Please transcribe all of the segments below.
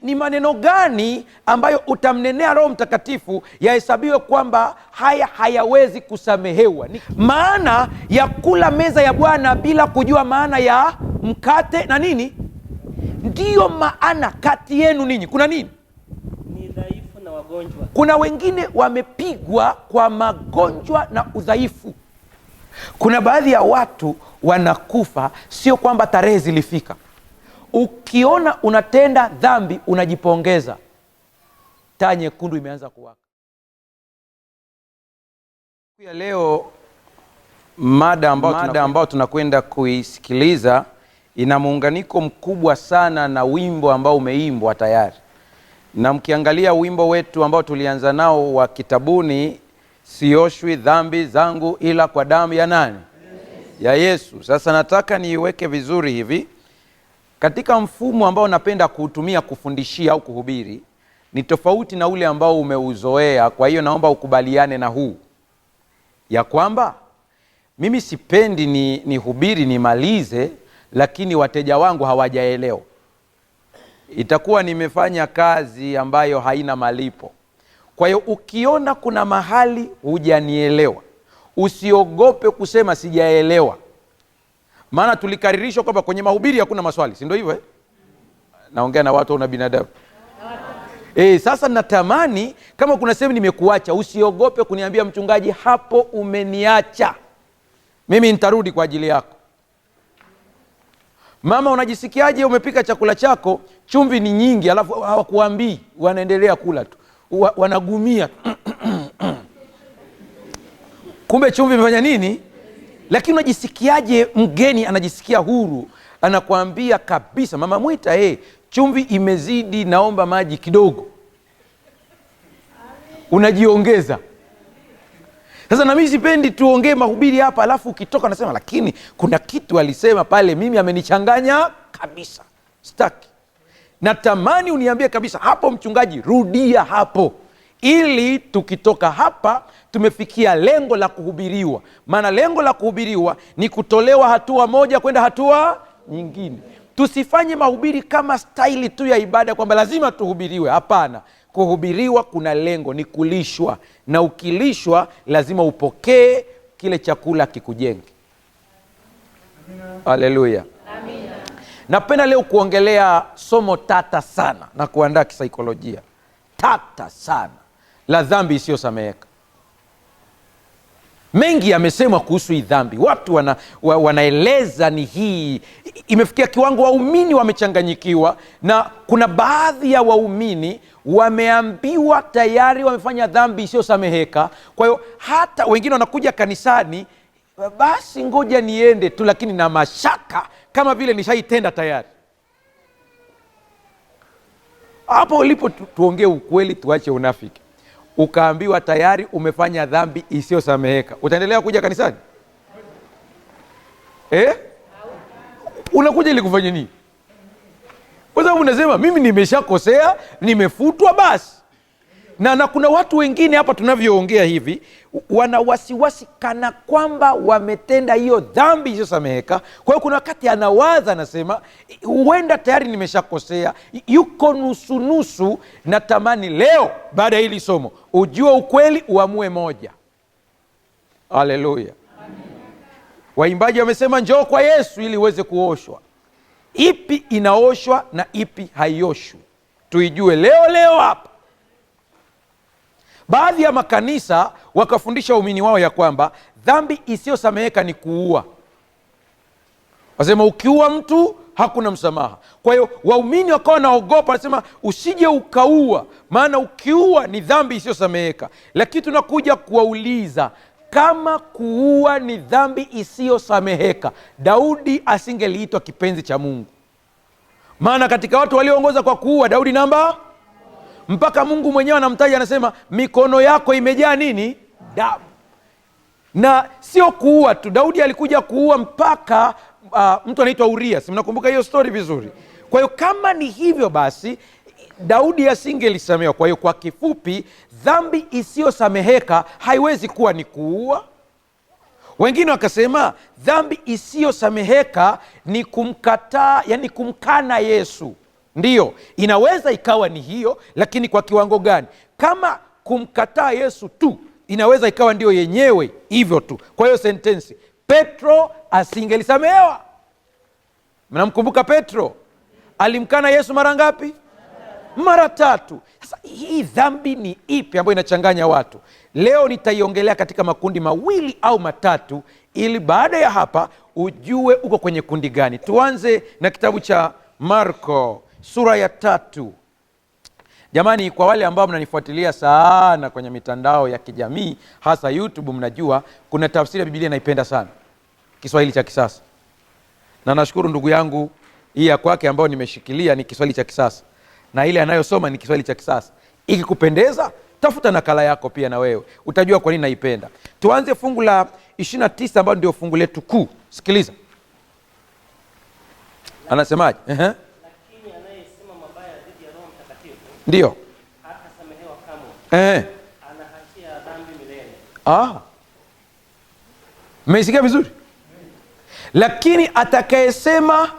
Ni maneno gani ambayo utamnenea Roho Mtakatifu yahesabiwe kwamba haya hayawezi kusamehewa? Ni maana ya kula meza ya Bwana bila kujua maana ya mkate na nini? Ndiyo maana kati yenu ninyi kuna nini? Ni dhaifu na wagonjwa. Kuna wengine wamepigwa kwa magonjwa na udhaifu. Kuna baadhi ya watu wanakufa, sio kwamba tarehe zilifika. Ukiona unatenda dhambi unajipongeza, taa nyekundu imeanza kuwaka. Ya leo mada ambayo tunakwenda kuisikiliza ina muunganiko mkubwa sana na wimbo ambao umeimbwa tayari. Na mkiangalia wimbo wetu ambao tulianza nao wa kitabuni, sioshwi dhambi zangu ila kwa damu ya nani? Ya Yesu. Sasa nataka niiweke vizuri hivi. Katika mfumo ambao napenda kuutumia kufundishia au kuhubiri ni tofauti na ule ambao umeuzoea. Kwa hiyo naomba ukubaliane na huu, ya kwamba mimi sipendi ni hubiri nimalize, lakini wateja wangu hawajaelewa. Itakuwa nimefanya kazi ambayo haina malipo. Kwa hiyo ukiona kuna mahali hujanielewa, usiogope kusema sijaelewa. Maana tulikaririshwa kwamba kwenye mahubiri hakuna maswali, si ndio hivyo eh? Naongea na watu au na binadamu? Sasa natamani kama kuna sehemu nimekuacha, usiogope kuniambia mchungaji, hapo umeniacha. Mimi nitarudi kwa ajili yako. Mama, unajisikiaje umepika chakula chako, chumvi ni nyingi, alafu hawakuambii, wanaendelea kula tu. Wanagumia. Kumbe chumvi imefanya nini? Lakini unajisikiaje mgeni anajisikia huru, anakuambia kabisa, mama Mwita, chumvi imezidi, naomba maji kidogo. Unajiongeza. Sasa na mimi sipendi tuongee mahubiri hapa alafu ukitoka nasema lakini kuna kitu alisema pale mimi amenichanganya kabisa. Sitaki. Natamani uniambie kabisa hapo mchungaji, rudia hapo, ili tukitoka hapa tumefikia lengo la kuhubiriwa. Maana lengo la kuhubiriwa ni kutolewa hatua moja kwenda hatua nyingine. Tusifanye mahubiri kama staili tu ya ibada kwamba lazima tuhubiriwe. Hapana, kuhubiriwa kuna lengo, ni kulishwa. Na ukilishwa lazima upokee kile chakula kikujenge. Haleluya. Amina. Napenda leo kuongelea somo tata sana na kuandaa kisaikolojia. Tata sana la dhambi isiyosameheka. Mengi yamesemwa kuhusu hii dhambi. Watu wanaeleza ni hii. Imefikia kiwango waumini wamechanganyikiwa, na kuna baadhi ya waumini wameambiwa tayari wamefanya dhambi isiyosameheka. Kwa hiyo hata wengine wanakuja kanisani, basi ngoja niende tu, lakini na mashaka kama vile nishaitenda tayari. Hapo ulipo tuongee ukweli, tuache unafiki. Ukaambiwa tayari umefanya dhambi isiyosameheka, utaendelea kuja kanisani? Unakuja ili kufanya nini? Kwa sababu unasema mimi nimeshakosea, nimefutwa basi. Na kuna watu wengine hapa tunavyoongea hivi wana wasiwasi kana kwamba wametenda hiyo dhambi isiyosameheka. Kwa hiyo kuna wakati anawaza, anasema huenda tayari nimeshakosea, yuko nusu nusu. Natamani leo baada ya hili somo ujue ukweli, uamue moja. Haleluya. Waimbaji wamesema njoo kwa Yesu ili uweze kuoshwa. Ipi inaoshwa na ipi haioshwi? Tuijue leo leo hapa. Baadhi ya makanisa wakafundisha waumini wao ya kwamba dhambi isiyosameheka ni kuua. Wasema ukiua mtu hakuna msamaha. Kwa hiyo waumini wakawa wanaogopa, wanasema usije ukaua, maana ukiua ni dhambi isiyosameheka. Lakini tunakuja kuwauliza, kama kuua ni dhambi isiyosameheka, Daudi asingeliitwa kipenzi cha Mungu. Maana katika watu walioongoza kwa kuua, Daudi namba, mpaka Mungu mwenyewe anamtaja, anasema mikono yako imejaa nini? Damu. Na sio kuua tu, Daudi alikuja kuua mpaka mtu anaitwa Uria. Si mnakumbuka hiyo story vizuri? Kwa hiyo kama ni hivyo basi Daudi asingelisamehewa. Kwa hiyo kwa kifupi, dhambi isiyosameheka haiwezi kuwa ni kuua. Wengine wakasema dhambi isiyosameheka ni kumkataa, yani kumkana Yesu. Ndiyo, inaweza ikawa ni hiyo, lakini kwa kiwango gani? Kama kumkataa Yesu tu, inaweza ikawa ndio yenyewe hivyo tu. Kwa hiyo sentensi, Petro asingelisamehewa. Mnamkumbuka Petro alimkana Yesu mara ngapi? Mara tatu. Sasa hii dhambi ni ipi ambayo inachanganya watu? Leo nitaiongelea katika makundi mawili au matatu, ili baada ya hapa ujue uko kwenye kundi gani. Tuanze na kitabu cha Marko sura ya 3. Jamani, kwa wale ambao mnanifuatilia sana kwenye mitandao ya kijamii hasa YouTube, mnajua kuna tafsiri ya Biblia naipenda sana, Kiswahili cha kisasa. Na nashukuru ndugu yangu, hii ya kwake ambayo nimeshikilia ni Kiswahili cha kisasa, na ile anayosoma ni Kiswahili cha kisasa. Ikikupendeza tafuta nakala yako pia na wewe utajua kwa nini naipenda. Tuanze fungu la 29 ambalo ndio fungu letu kuu. Sikiliza anasemaje? Lakini anayesema mabaya dhidi ya Roho Mtakatifu ndio hatasamehewa kamwe. Ana hatia ya dhambi milele. Mmeisikia vizuri? Lakini atakayesema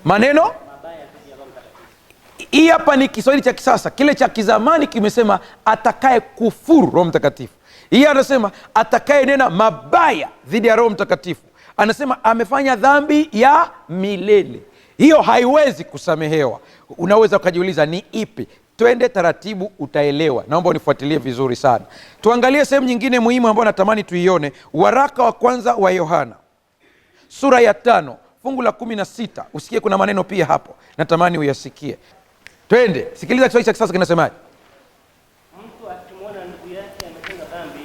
maneno mabaya dhidi ya Roho Mtakatifu. Hii hapa ni Kiswahili cha kisasa. Kile cha kizamani kimesema atakaye kufuru Roho Mtakatifu. Hii anasema atakaye nena mabaya dhidi ya Roho Mtakatifu. Anasema amefanya dhambi ya milele. Hiyo haiwezi kusamehewa. Unaweza ukajiuliza ni ipi? Twende taratibu utaelewa. Naomba unifuatilie vizuri sana. Tuangalie sehemu nyingine muhimu ambayo natamani tuione. Waraka wa kwanza wa Yohana sura ya 5 fungu la 16. Usikie kuna maneno pia hapo, natamani uyasikie. Twende, sikiliza Kiswahili cha kisasa kinasemaje? Mtu akimwona ndugu yake ametenda dhambi,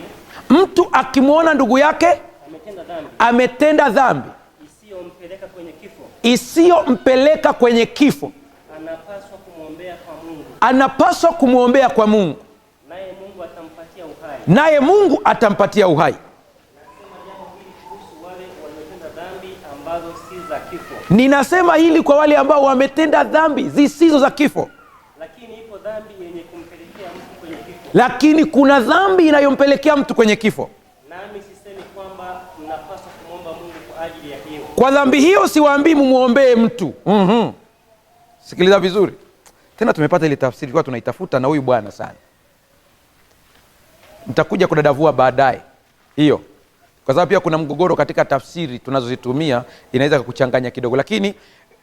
mtu akimwona ndugu yake ametenda dhambi, ametenda dhambi isiyompeleka kwenye kifo, isiyompeleka kwenye kifo, anapaswa kumwombea kwa Mungu, anapaswa kumwombea kwa Mungu, naye Mungu atampatia uhai, naye Mungu atampatia uhai. Nasema jambo hili kuhusu wale waliotenda dhambi ambazo si za kifo. Ninasema hili kwa wale ambao wametenda dhambi zisizo za kifo. Lakini ipo dhambi yenye kumpelekea mtu kwenye kifo. Lakini kuna dhambi inayompelekea mtu kwenye kifo. Nami sisemi kwamba mnapaswa kumwomba Mungu kwa ajili ya hiyo. Kwa dhambi hiyo siwaambii mumuombee mtu. Sikiliza vizuri. Tena tumepata ile tafsiri tulikuwa tunaitafuta na huyu bwana sana. Nitakuja kudadavua baadaye hiyo, kwa sababu pia kuna mgogoro katika tafsiri tunazozitumia, inaweza kukuchanganya kidogo. Lakini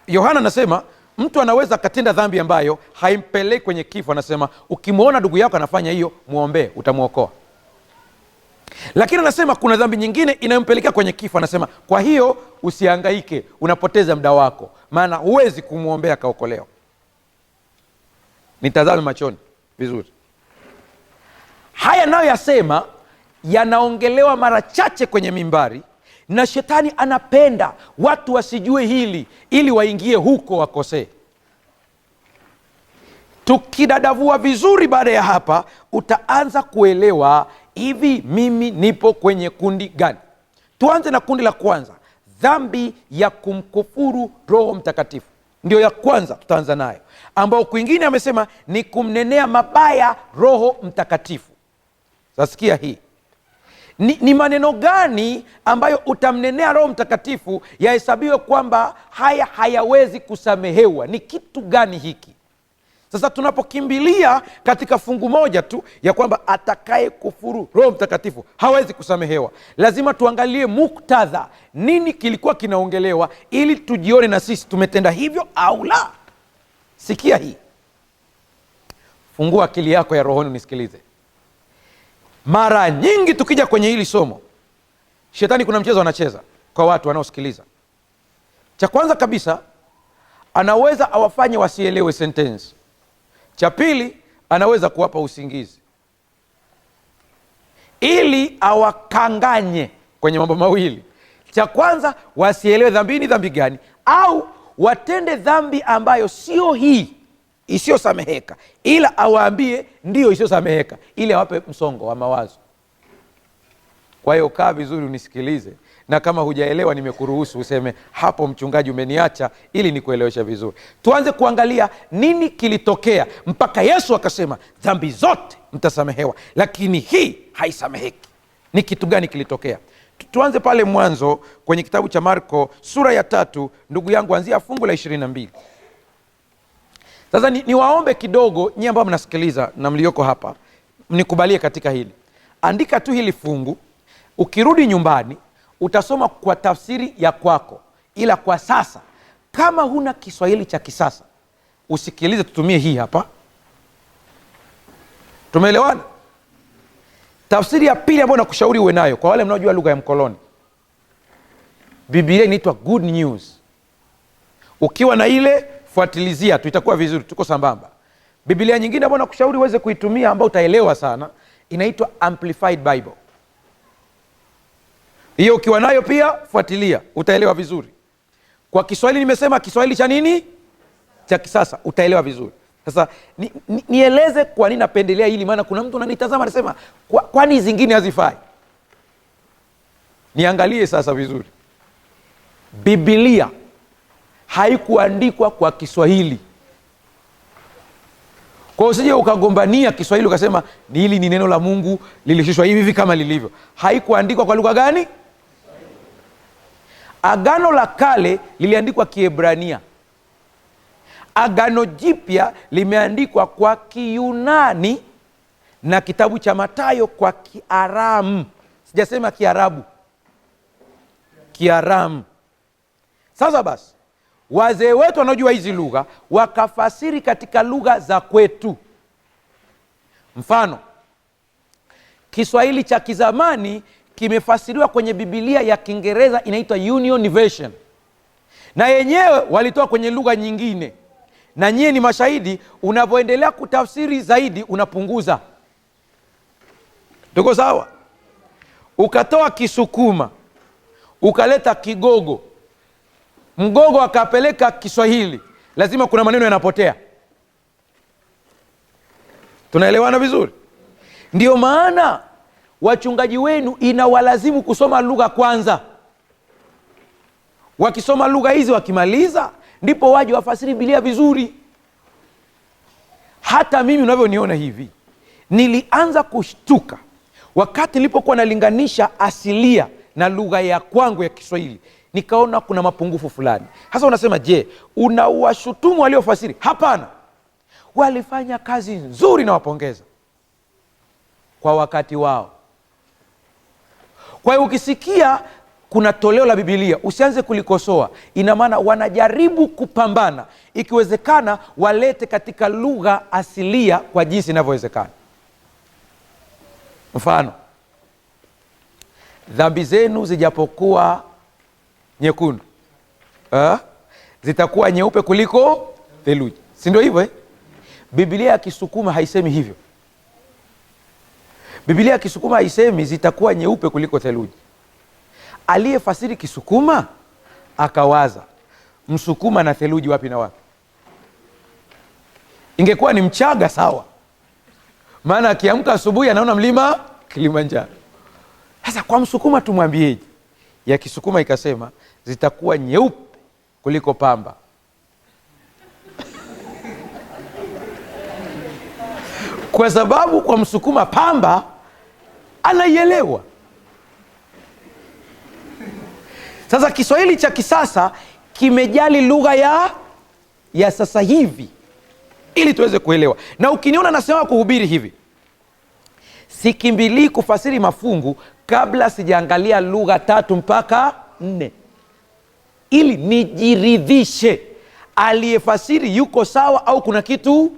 Yohana anasema mtu anaweza akatenda dhambi ambayo haimpeleki kwenye kifo. Anasema ukimwona ndugu yako anafanya hiyo, muombee, utamuokoa. Lakini anasema kuna dhambi nyingine inayompelekea kwenye kifo. Anasema kwa hiyo usihangaike, unapoteza muda wako, maana huwezi kumwombea akaokolewa. Nitazame machoni vizuri. Haya nayo yasema yanaongelewa mara chache kwenye mimbari, na shetani anapenda watu wasijue hili ili waingie huko wakosee. Tukidadavua vizuri baada ya hapa utaanza kuelewa hivi mimi nipo kwenye kundi gani. Tuanze na kundi la kwanza, dhambi ya kumkufuru Roho Mtakatifu. Ndio ya kwanza tutaanza nayo, ambao kwingine amesema ni kumnenea mabaya Roho Mtakatifu. Sasa sikia hii. Ni maneno gani ambayo utamnenea Roho Mtakatifu yahesabiwe kwamba haya hayawezi kusamehewa? Ni kitu gani hiki? Sasa tunapokimbilia katika fungu moja tu ya kwamba atakaye kufuru Roho Mtakatifu hawezi kusamehewa, lazima tuangalie muktadha, nini kilikuwa kinaongelewa, ili tujione na sisi tumetenda hivyo au la. Sikia hii, fungua akili yako ya rohoni unisikilize. Mara nyingi tukija kwenye hili somo, shetani kuna mchezo anacheza kwa watu wanaosikiliza. Cha kwanza kabisa, anaweza awafanye wasielewe sentence. Cha pili, anaweza kuwapa usingizi ili awakanganye kwenye mambo mawili. Cha kwanza, wasielewe dhambi ni dhambi gani, au watende dhambi ambayo sio hii isiyosameheka, ila awaambie ndio isiyosameheka ili awape msongo wa mawazo. Kwa hiyo kaa vizuri unisikilize, na kama hujaelewa nimekuruhusu useme hapo mchungaji umeniacha, ili nikueleweshe vizuri. Tuanze kuangalia nini kilitokea mpaka Yesu akasema dhambi zote mtasamehewa, lakini hii haisameheki. Ni kitu gani kilitokea? Tuanze pale mwanzo kwenye kitabu cha Marko sura ya 3, ndugu yangu, anzia fungu la 22. Sasa niwaombe kidogo nyie ambao mnasikiliza na mlioko hapa, mnikubalie katika hili. Andika tu hili fungu, ukirudi nyumbani utasoma kwa tafsiri ya kwako, ila kwa sasa kama huna Kiswahili cha kisasa usikilize, tutumie hii hapa. Tumeelewana? Tafsiri ya pili ambayo nakushauri uwe nayo kwa wale mnaojua lugha ya mkoloni, Biblia inaitwa Good News. Ukiwa na ile fuatilizia tu, itakuwa vizuri, tuko sambamba. Biblia nyingine ambayo nakushauri uweze kuitumia ambayo utaelewa sana inaitwa Amplified Bible. Hiyo ukiwa nayo pia fuatilia, utaelewa vizuri. Kwa Kiswahili nimesema Kiswahili cha nini? Cha kisasa, utaelewa vizuri. Sasa nieleze kwa nini napendelea hili, maana kuna mtu ananitazama anasema kwani zingine hazifai? Niangalie sasa vizuri. Biblia haikuandikwa kwa Kiswahili. Kwa hiyo usije ukagombania Kiswahili ukasema hili ni neno la Mungu lilishushwa hivi hivi kama lilivyo. Haikuandikwa kwa lugha gani? Agano la Kale liliandikwa Kiebrania. Agano Jipya limeandikwa kwa Kiyunani na kitabu cha Mathayo kwa Kiaramu. Sijasema Kiarabu, Kiaramu. Sasa basi, wazee wetu wanaojua hizi lugha wakafasiri katika lugha za kwetu. Mfano, Kiswahili cha kizamani kimefasiriwa kwenye Biblia ya Kiingereza inaitwa Union Version, na yenyewe walitoa kwenye lugha nyingine. Na nyie ni mashahidi, unavyoendelea kutafsiri zaidi unapunguza. Tuko sawa? Ukatoa Kisukuma ukaleta Kigogo, Mgogo akapeleka Kiswahili, lazima kuna maneno yanapotea. Tunaelewana vizuri? Ndio maana wachungaji wenu inawalazimu kusoma lugha kwanza. Wakisoma lugha hizi wakimaliza, ndipo waje wafasiri Biblia vizuri. Hata mimi unavyoniona hivi, nilianza kushtuka wakati nilipokuwa nalinganisha asilia na lugha ya kwangu ya Kiswahili, nikaona kuna mapungufu fulani. Sasa unasema, je, unawashutumu waliofasiri? Hapana, walifanya kazi nzuri na wapongeza kwa wakati wao. Kwa hiyo ukisikia kuna toleo la Biblia usianze kulikosoa. Ina maana wanajaribu kupambana, ikiwezekana walete katika lugha asilia kwa jinsi inavyowezekana. Mfano, dhambi zenu zijapokuwa nyekundu, zitakuwa nyeupe kuliko theluji, si ndio hivyo eh? Biblia ya Kisukuma haisemi hivyo. Biblia ya Kisukuma haisemi zitakuwa nyeupe kuliko theluji. Aliyefasiri Kisukuma akawaza Msukuma na theluji wapi na wapi? Ingekuwa ni Mchaga sawa, maana akiamka asubuhi anaona mlima Kilimanjaro. Sasa kwa Msukuma tumwambieje? Ya Kisukuma ikasema zitakuwa nyeupe kuliko pamba. Kwa sababu kwa Msukuma pamba anaielewa. Sasa Kiswahili cha kisasa kimejali lugha ya sasa hivi ili tuweze kuelewa. Na ukiniona nasema kuhubiri hivi, sikimbilii kufasiri mafungu kabla sijaangalia lugha 3 mpaka 4, ili nijiridhishe aliyefasiri yuko sawa au kuna kitu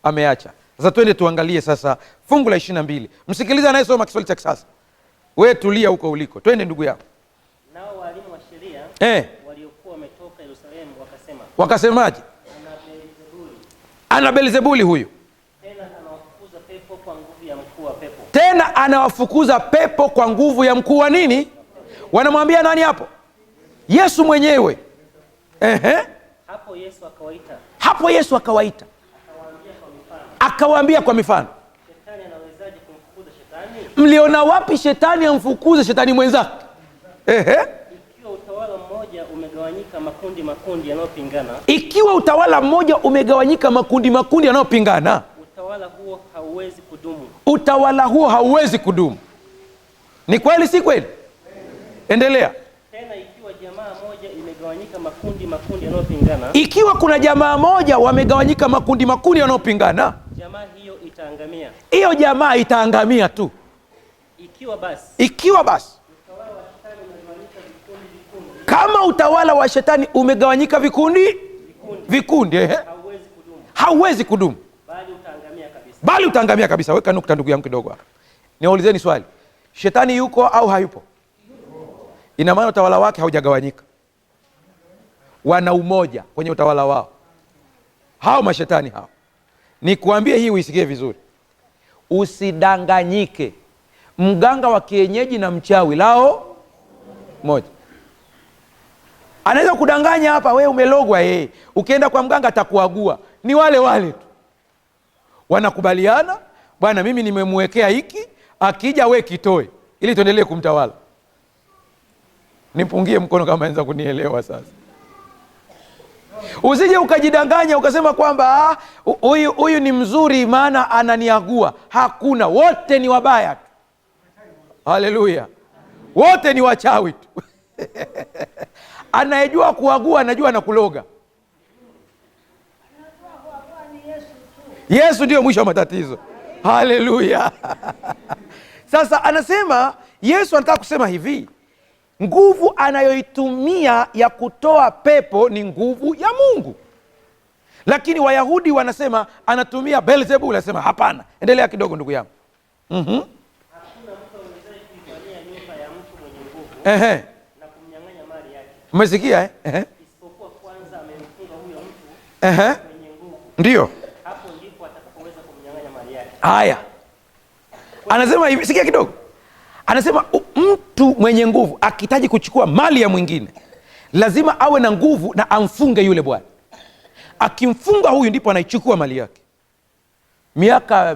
ameacha. Sasa twende tuangalie sasa fungu la 22. Msikilize anayesoma Kiswahili cha kisasa. Wewe tulia huko uliko. Twende ndugu yako. Nao walimu wa sheria waliokuwa wametoka Yerusalemu wakasema. Wakasemaje? Ana Beelzebuli huyu. Tena anawafukuza pepo kwa nguvu ya mkuu wa pepo. Tena anawafukuza pepo kwa nguvu ya mkuu wa nini? Wanamwambia nani hapo? Yesu mwenyewe. Hapo Yesu akawaita. Hapo Yesu akawaita. Akawaambia kwa mifano. Shetani anawezaje kumfukuza shetani? Mliona wapi shetani amfukuze shetani mwenzake? Ikiwa utawala mmoja umegawanyika makundi makundi yanayopingana. Ikiwa utawala mmoja umegawanyika makundi makundi yanayopingana, utawala huo hauwezi kudumu. Utawala huo hauwezi kudumu. Ni kweli si kweli? Endelea. Tena ikiwa jamaa moja wamegawanyika makundi makundi yanayopingana, Ikiwa kuna jamaa moja wamegawanyika makundi makundi yanayopingana, jamaa hiyo itaangamia. Hiyo jamaa itaangamia tu. Ikiwa basi Ikiwa basi kama utawala wa shetani umegawanyika vikundi vikundi, hauwezi kudumu, hauwezi kudumu, bali utaangamia kabisa. Bali utaangamia kabisa. Weka nukta ndugu yangu kidogo hapa. Niwaulizeni swali, shetani yuko au hayupo? Ina maana utawala wake haujagawanyika, wana umoja kwenye utawala wao hao mashetani hao. Nikuambie hii uisikie vizuri, usidanganyike. Mganga wa kienyeji na mchawi lao moja. Anaweza kudanganya hapa, wewe umelogwa, yeye. Ukienda kwa mganga atakuagua. Ni wale wale tu wanakubaliana, bwana mimi nimemwekea hiki, akija we kitoe ili tuendelee kumtawala. Nipungie mkono kama anaweza kunielewa sasa. Usije ukajidanganya ukasema kwamba huyu ni mzuri maana ananiagua. Hakuna, wote ni wabaya tu. Haleluya. Wote ni wachawi tu. Anayejua kuagua anajua na kuloga. Yesu ndio mwisho wa matatizo. Haleluya. Sasa anasema Yesu anataka kusema hivi, nguvu anayoitumia ya kutoa pepo ni nguvu ya Mungu. Lakini Wayahudi wanasema anatumia Beelzebul. Anasema hapana. Endelea kidogo ndugu yangu. Hakuna mtu awezaye kuivamia nyumba ya mtu mwenye nguvu na kumnyang'anya mali yake. Umesikia eh? Isipokuwa kwanza amemfunga huyo mtu mwenye nguvu. Ndio. Hapo ndipo atakapoweza kumnyang'anya mali yake. Haya. Anasema hivi, sikia kidogo. Anasema mtu mwenye nguvu akihitaji kuchukua mali ya mwingine lazima awe na nguvu na amfunge yule bwana. Akimfunga huyu ndipo anaichukua mali yake.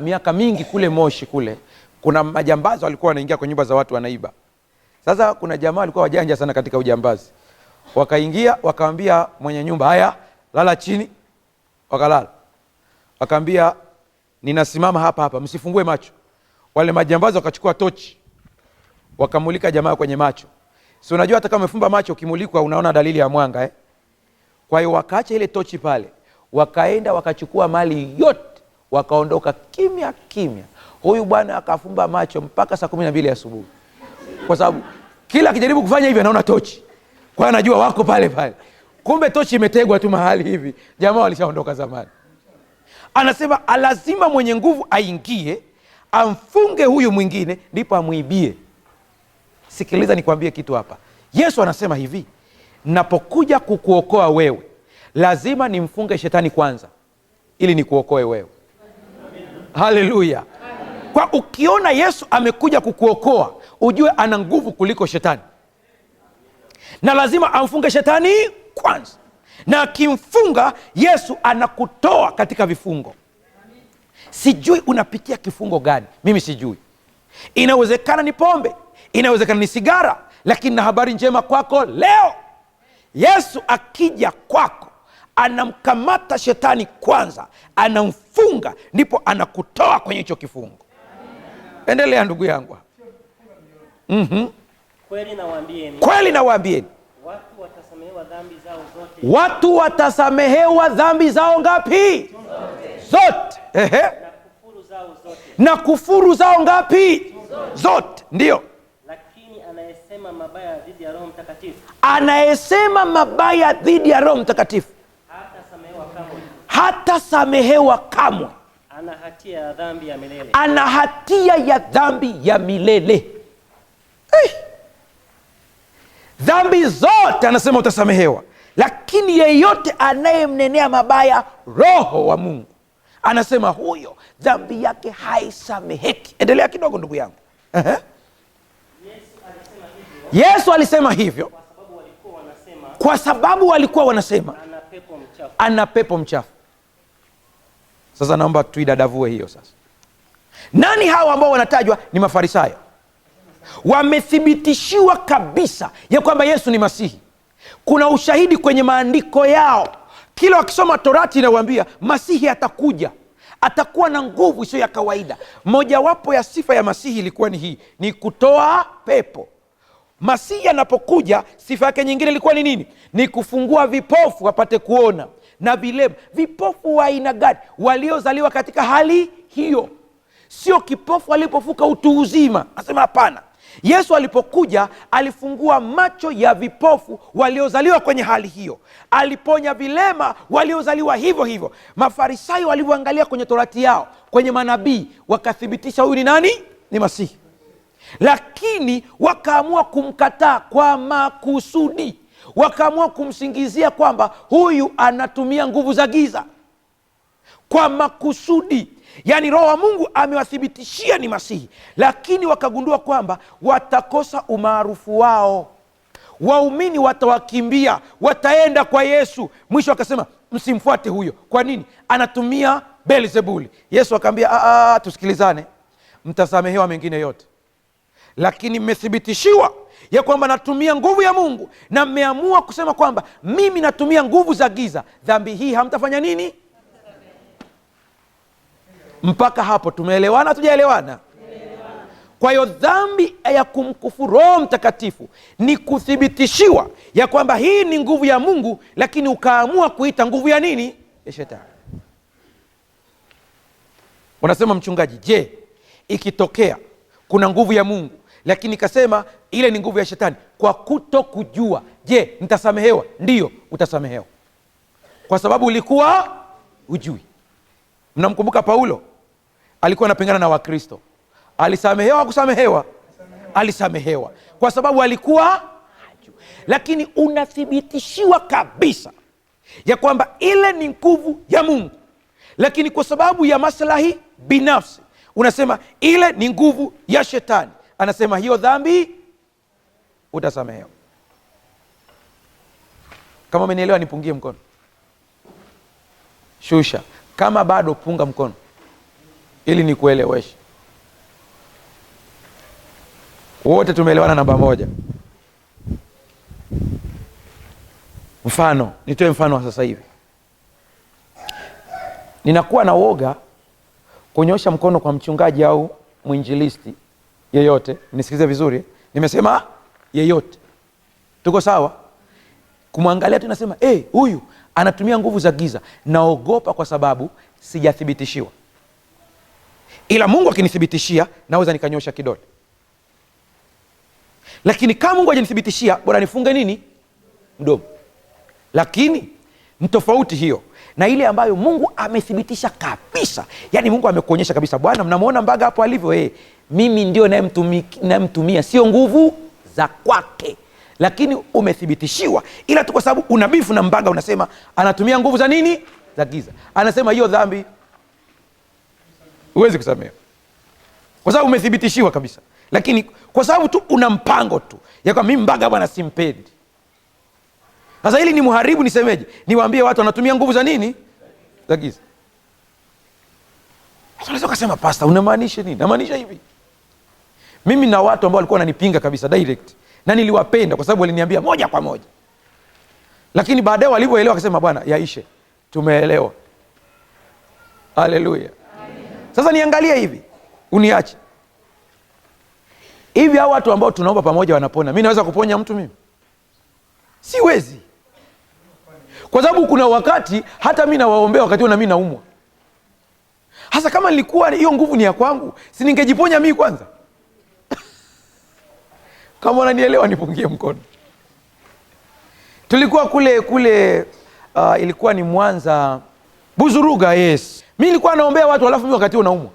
Miaka mingi kule Moshi kule kuna majambazi walikuwa wanaingia kwa nyumba za watu wanaiba. Sasa kuna jamaa walikuwa wajanja sana katika ujambazi. Wakaingia wakaambia mwenye nyumba, haya lala chini. Wakalala. Wakaambia ninasimama hapa hapa, msifungue macho. Wale majambazi wakachukua tochi wakamulika jamaa kwenye macho. Si unajua hata kama umefumba macho ukimulikwa unaona dalili ya mwanga eh? Kwa hiyo wakaacha ile tochi pale, wakaenda wakachukua mali yote, wakaondoka kimya kimya. Huyu bwana akafumba macho mpaka saa 12 asubuhi. Kwa sababu kila akijaribu kufanya hivi anaona tochi. Kwa hiyo anajua wako pale pale. Kumbe tochi imetegwa tu mahali hivi. Jamaa walishaondoka zamani. Anasema lazima mwenye nguvu aingie, amfunge huyu mwingine ndipo amuibie. Sikiliza nikwambie kitu hapa. Yesu anasema hivi, napokuja kukuokoa wewe lazima nimfunge shetani kwanza ili nikuokoe wewe. Haleluya. Kwa ukiona Yesu amekuja kukuokoa ujue ana nguvu kuliko shetani. Na lazima amfunge shetani kwanza. Na akimfunga Yesu anakutoa katika vifungo. Sijui unapitia kifungo gani, mimi sijui. Inawezekana ni pombe, inawezekana ni sigara, lakini na habari njema kwako leo. Yesu akija kwako anamkamata shetani kwanza, anamfunga, ndipo anakutoa kwenye hicho kifungo. Endelea ndugu yangu. Kweli nawaambieni. Kweli nawaambieni. Watu watasamehewa dhambi zao zote. Watu watasamehewa dhambi zao ngapi? Zote. Zote. Na kufuru zao zote. Na kufuru zao ngapi? Zote. Zote. Ndio. Lakini anayesema mabaya dhidi ya Roho Mtakatifu. Anayesema mabaya dhidi ya Roho Mtakatifu hatasamehewa kamwe. Hatasamehewa kamwe. Ana hatia ya dhambi ya milele. Ana hatia ya dhambi ya milele. Dhambi zote anasema utasamehewa, lakini yeyote anayemnenea mabaya Roho wa Mungu anasema huyo dhambi yake haisameheki. Endelea kidogo ndugu yangu. Yesu alisema hivyo kwa sababu walikuwa wanasema ana pepo mchafu. Sasa naomba tuidadavue hiyo sasa. Nani hawa ambao wanatajwa? Ni Mafarisayo. Wamethibitishiwa kabisa ya kwamba Yesu ni Masihi. Kuna ushahidi kwenye maandiko yao. Kila wakisoma Torati inawaambia Masihi atakuja, atakuwa na nguvu isiyo ya kawaida. Mojawapo ya sifa ya Masihi ilikuwa ni hii, ni kutoa pepo. Masihi anapokuja sifa yake nyingine ilikuwa ni nini? Ni kufungua vipofu wapate kuona na vilema. Vipofu wa aina gani? Waliozaliwa katika hali hiyo, sio kipofu alipofuka utu uzima. Anasema hapana. Yesu alipokuja alifungua macho ya vipofu waliozaliwa kwenye hali hiyo, aliponya vilema waliozaliwa hivyo hivyo. Mafarisayo walivyoangalia kwenye torati yao, kwenye manabii, wakathibitisha huyu ni nani? Ni Masihi. Lakini wakaamua kumkataa kwa makusudi, wakaamua kumsingizia kwamba huyu anatumia nguvu za giza kwa makusudi. Yaani Roho wa Mungu amewathibitishia ni Masihi, lakini wakagundua kwamba watakosa umaarufu wao, waumini watawakimbia, wataenda kwa Yesu. Mwisho akasema msimfuate huyo. Kwa nini? Anatumia Beelzebuli. Yesu akaambia tusikilizane, mtasamehewa mengine yote, lakini mmethibitishiwa ya kwamba natumia nguvu ya Mungu na mmeamua kusema kwamba mimi natumia nguvu za giza, dhambi hii hamtafanya nini? Mpaka hapo tumeelewana, tujaelewana? Kwa hiyo dhambi ya kumkufuru Roho Mtakatifu ni kuthibitishiwa ya kwamba hii ni nguvu ya Mungu, lakini ukaamua kuita nguvu ya nini? Ya shetani. Unasema mchungaji, je, ikitokea kuna nguvu ya Mungu lakini ikasema ile ni nguvu ya shetani kwa kutokujua, je, nitasamehewa? Ndiyo, utasamehewa kwa sababu ulikuwa hujui. Mnamkumbuka Paulo alikuwa anapingana na Wakristo. Alisamehewa kusamehewa? Alisamehewa kwa sababu alikuwa hajui. Lakini unathibitishiwa kabisa ya kwamba ile ni nguvu ya Mungu, lakini kwa sababu ya maslahi binafsi unasema ile ni nguvu ya shetani. Anasema hiyo dhambi utasamehewa. Kama umenielewa nipungie mkono. Shusha. Kama bado punga mkono ili nikueleweshe. Wote tumeelewana namba moja. Mfano, nitoe mfano wa sasa hivi. Ninakuwa na woga kunyosha mkono kwa mchungaji au mwinjilisti yeyote. Nisikize vizuri. Nimesema yeyote. Tuko sawa? Kumwangalia tu nasema, huyu anatumia nguvu za giza. Naogopa kwa sababu sijathibitishiwa. Ila Mungu akinithibitishia naweza nikanyosha kidole. Lakini kama Mungu hajanithibitishia, bora nifunge nini? Mdomo. Lakini mtofauti hiyo na ile ambayo Mungu amethibitisha kabisa. Yaani Mungu amekuonyesha kabisa, Bwana mnamuona Mbaga hapo alivyo, mimi ndio nayemtumia, sio nguvu za kwake. Lakini umethibitishiwa, ila tu kwa sababu unabifu na Mbaga unasema anatumia nguvu za nini? Za giza. Anasema hiyo dhambi huwezi kusamehewa kwa sababu umethibitishiwa kabisa. Lakini kwa sababu tu una mpango tu ya kwamba mimi Mbaga bwana simpendi. Sasa hili ni muharibu, nisemeje? Niwaambie watu wanatumia nguvu za nini? Za giza. Sasa unaweza kusema pastor, unamaanisha nini? Namaanisha hivi. Mimi na watu ambao walikuwa wananipinga kabisa direct, na niliwapenda kwa sababu waliniambia moja kwa moja. Lakini baadaye walivyoelewa wakasema bwana yaishe, tumeelewa. Haleluya. Sasa niangalie hivi, uniache. Hivi hao watu ambao tunaomba pamoja wanapona, mimi naweza kuponya mtu mimi? Siwezi. Kwa sababu kuna wakati hata mimi nawaombea wakati na mimi naumwa. Hasa kama nilikuwa hiyo nguvu ni ya kwangu, si ningejiponya mimi kwanza? Kama unanielewa nipungie mkono. Tulikuwa kule ilikuwa ni Mwanza, Buzuruga, yes. Mimi nilikuwa naombea watu alafu mimi wakati naumwa.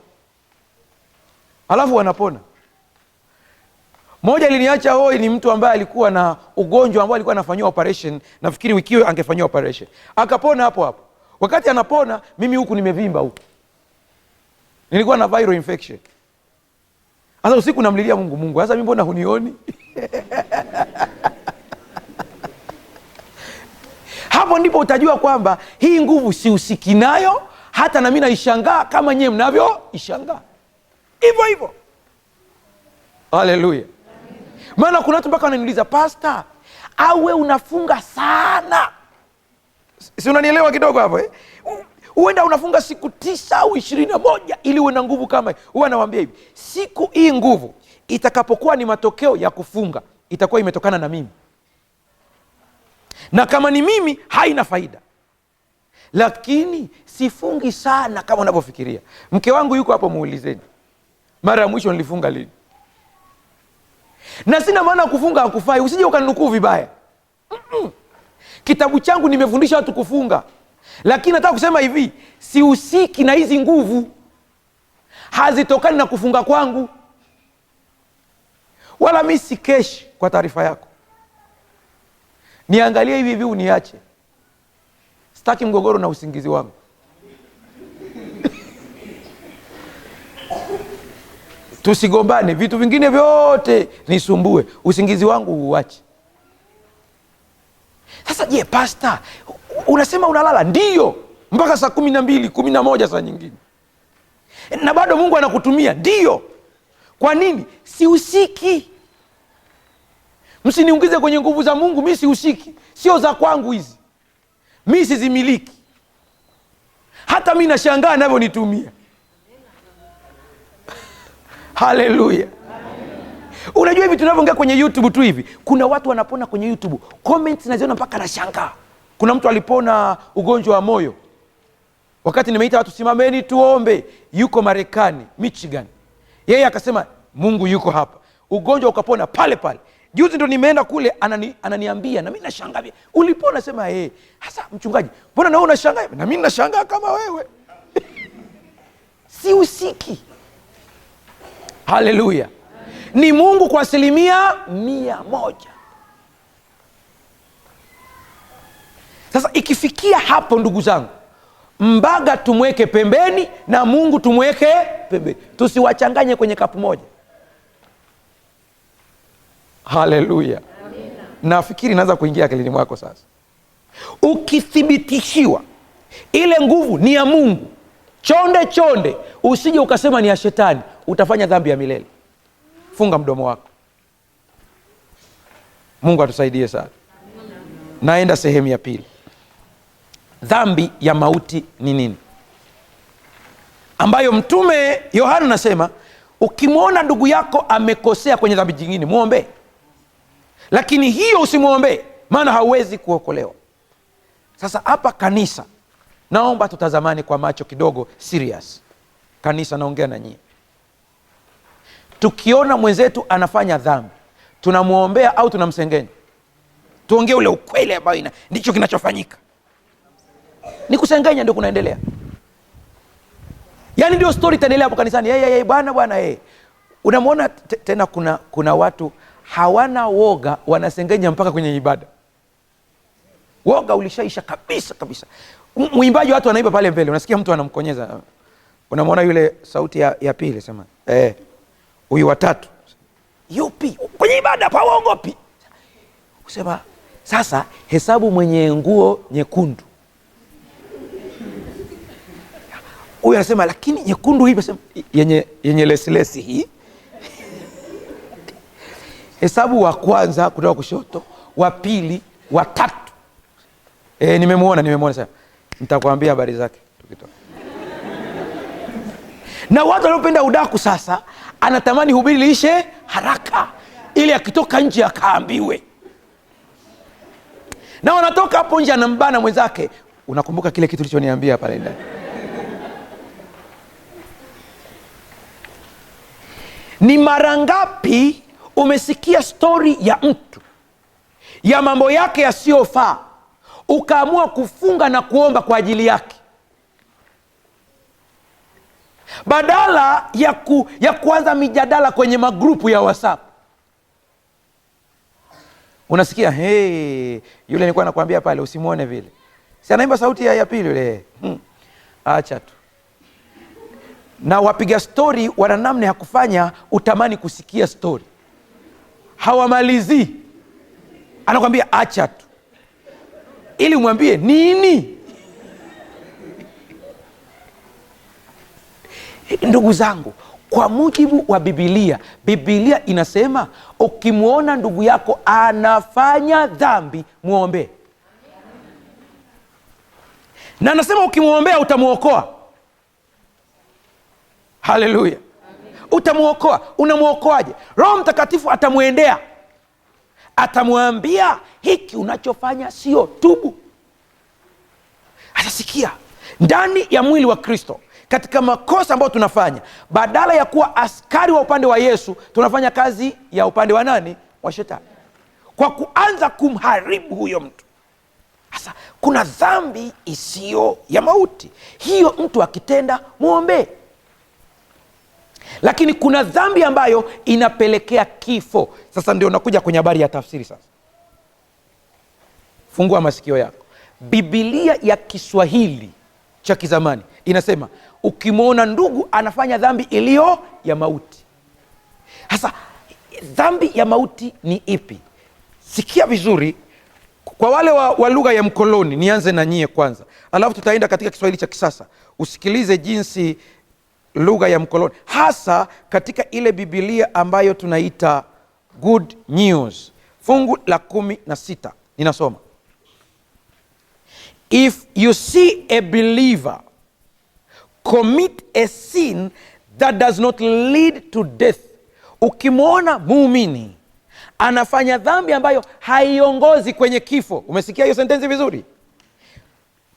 Alafu wanapona. Moja aliniacha hoi ni mtu ambaye alikuwa na ugonjwa ambao alikuwa anafanywa operation, nafikiri wiki hiyo angefanywa operation. Akapona hapo hapo. Wakati anapona mimi huku nimevimba huku. Nilikuwa na viral infection. Sasa usiku namlilia Mungu, sasa mimi mbona hunioni? Hapo ndipo utajua kwamba hii nguvu sihusiki nayo, hata na mimi naishangaa kama nyewe mnavyoishangaa. Hivyo hivyo. Haleluya. Maana kuna watu mpaka wananiuliza, pastor, au wewe unafunga sana? Si unanielewa kidogo hapo eh? Uenda unafunga siku 9 au 21 ili uwe na nguvu kama hii. Huwa nawaambia hivi, siku hii nguvu itakapokuwa ni matokeo ya kufunga, itakuwa imetokana na mimi, na kama ni mimi haina faida. Lakini sifungi sana kama unavyofikiria. Mke wangu yuko hapo, muulizeni mara ya mwisho nilifunga lini. Na sina maana kufunga hakufai, usije ukanukuu vibaya. Kitabu changu nimefundisha watu kufunga, lakini nataka kusema hivi, sihusiki na hizi nguvu, hazitokani na kufunga kwangu, wala mi sikeshi. Kwa taarifa yako, niangalie hivi hivi uniache, sitaki mgogoro na usingizi wangu. Tusigombane, vitu vingine vyote nisumbue, usingizi wangu uache. Sasa je, pastor, unasema unalala? Ndiyo, mpaka saa 12, 11 saa nyingine, na bado Mungu anakutumia. Ndiyo. Kwa nini? Sihusiki. Msiniungize kwenye nguvu za Mungu, mi sihusiki, sio za kwangu hizi, mi sizimiliki. Hata mi nashangaa anavyonitumia. Haleluya. Unajua hivi tunavyoongea kwenye YouTube tu hivi, kuna watu wanapona kwenye YouTube, comments naziona mpaka nashangaa. Kuna mtu alipona ugonjwa wa moyo, wakati nimeita watu simameni tuombe, yuko Marekani, Michigan. Yeye akasema Mungu yuko hapa, ugonjwa ukapona pale pale. Juzi ndo nimeenda kule, ananiambia, na mimi nashangaa, ulipona? Sema eh, hasa mchungaji, mbona na wewe unashangaa? Na mimi nashangaa kama wewe. Sihusiki. Haleluya. Ni Mungu kwa 100%. Sasa ikifikia hapo, ndugu zangu, Mbaga tumweke pembeni na Mungu tumweke pembeni, tusiwachanganye kwenye kapu moja. Haleluya. Nafikiri naanza kuingia akilini mwako sasa. Ukithibitishiwa ile nguvu ni ya Mungu, chonde chonde, usije ukasema ni ya shetani, utafanya dhambi ya milele. Funga mdomo wako. Mungu atusaidie sana. Naenda sehemu ya pili. Dhambi ya mauti ni nini? Ambayo Mtume Yohana anasema ukimwona ndugu yako amekosea kwenye dhambi nyingine, muombe. Lakini hiyo usimuombe, maana hauwezi kuokolewa. Sasa hapa kanisa, naomba tutazamane kwa macho kidogo serious. Kanisa, naongea na nyie. Tukiona mwenzetu anafanya dhambi, tunamuombea au tunamsengenya? Tuongee ule ukweli ambao ndicho kinachofanyika. Ni kusengenya ndio kunaendelea. Yaani ndio story itaendelea hapo kanisani. Hey, hey, bwana bwana hey. Unamuona tena kuna watu hawana woga, wanasengenya mpaka kwenye ibada. Woga ulishaisha kabisa kabisa. Mwimbaji watu wanaimba pale mbele, unasikia mtu anamkonyeza. Unamuona yule sauti ya pili sema, huyu watatu. Yupi? Kwenye ibada hawaogopi. Usema sasa hesabu mwenye nguo nyekundu. Huyu anasema lakini nyekundu hii, anasema yenye lesilesi hii. Hesabu wa kwanza kutoka kushoto, wa pili, wa tatu. Nimemuona sasa. Nitakwambia habari zake tukitoka. Na watu wanaopenda udaku sasa anatamani hubiri liishe haraka ili akitoka nje akaambiwe. Na wanatoka hapo nje anambana mwenzake, unakumbuka kile kitu ulichoniambia pale ndani? Ni mara ngapi umesikia story ya mtu ya mambo yake yasiyofaa, ukaamua kufunga na kuomba kwa ajili yake, badala ya kuanza mijadala kwenye magrupu ya WhatsApp? Unasikia, hey, yule nilikuwa nakwambia pale usimuone vile, si anaimba sauti ya pili yule. Acha tu. Na wapiga story wana namna ya kufanya utamani kusikia story. Hawamalizi, anakuambia acha tu ili umwambie nini. Ndugu zangu, kwa mujibu wa Biblia, Biblia inasema ukimuona ndugu yako anafanya dhambi, muombe. Na anasema ukimuombea utamuokoa. Haleluya. Utamuokoa. Unamuokoaje? Roho Mtakatifu atamuendea. Atamwambia hiki unachofanya sio, tubu. Atasikia ndani ya mwili wa Kristo katika makosa ambayo tunafanya, badala ya kuwa askari wa upande wa Yesu, tunafanya kazi ya upande wa nani? Wa shetani, kwa kuanza kumharibu huyo mtu. Sasa kuna dhambi isiyo ya mauti, hiyo mtu akitenda muombe. Lakini kuna dhambi ambayo inapelekea kifo. Sasa ndio nakuja kwenye habari ya tafsiri. Sasa fungua masikio yako. Biblia ya Kiswahili cha kizamani inasema ukimwona ndugu anafanya dhambi iliyo ya mauti. Sasa dhambi ya mauti ni ipi? Sikia vizuri. Kwa wale wa lugha ya mkoloni, nianze na nyie kwanza, alafu tutaenda katika Kiswahili cha kisasa. Usikilize jinsi lugha ya mkoloni, hasa katika ile Biblia ambayo tunaita Good News, fungu la 16 ninasoma: If you see a believer commit a sin that does not lead to death, ukimwona muumini anafanya dhambi ambayo haiongozi kwenye kifo. Umesikia hiyo sentensi vizuri?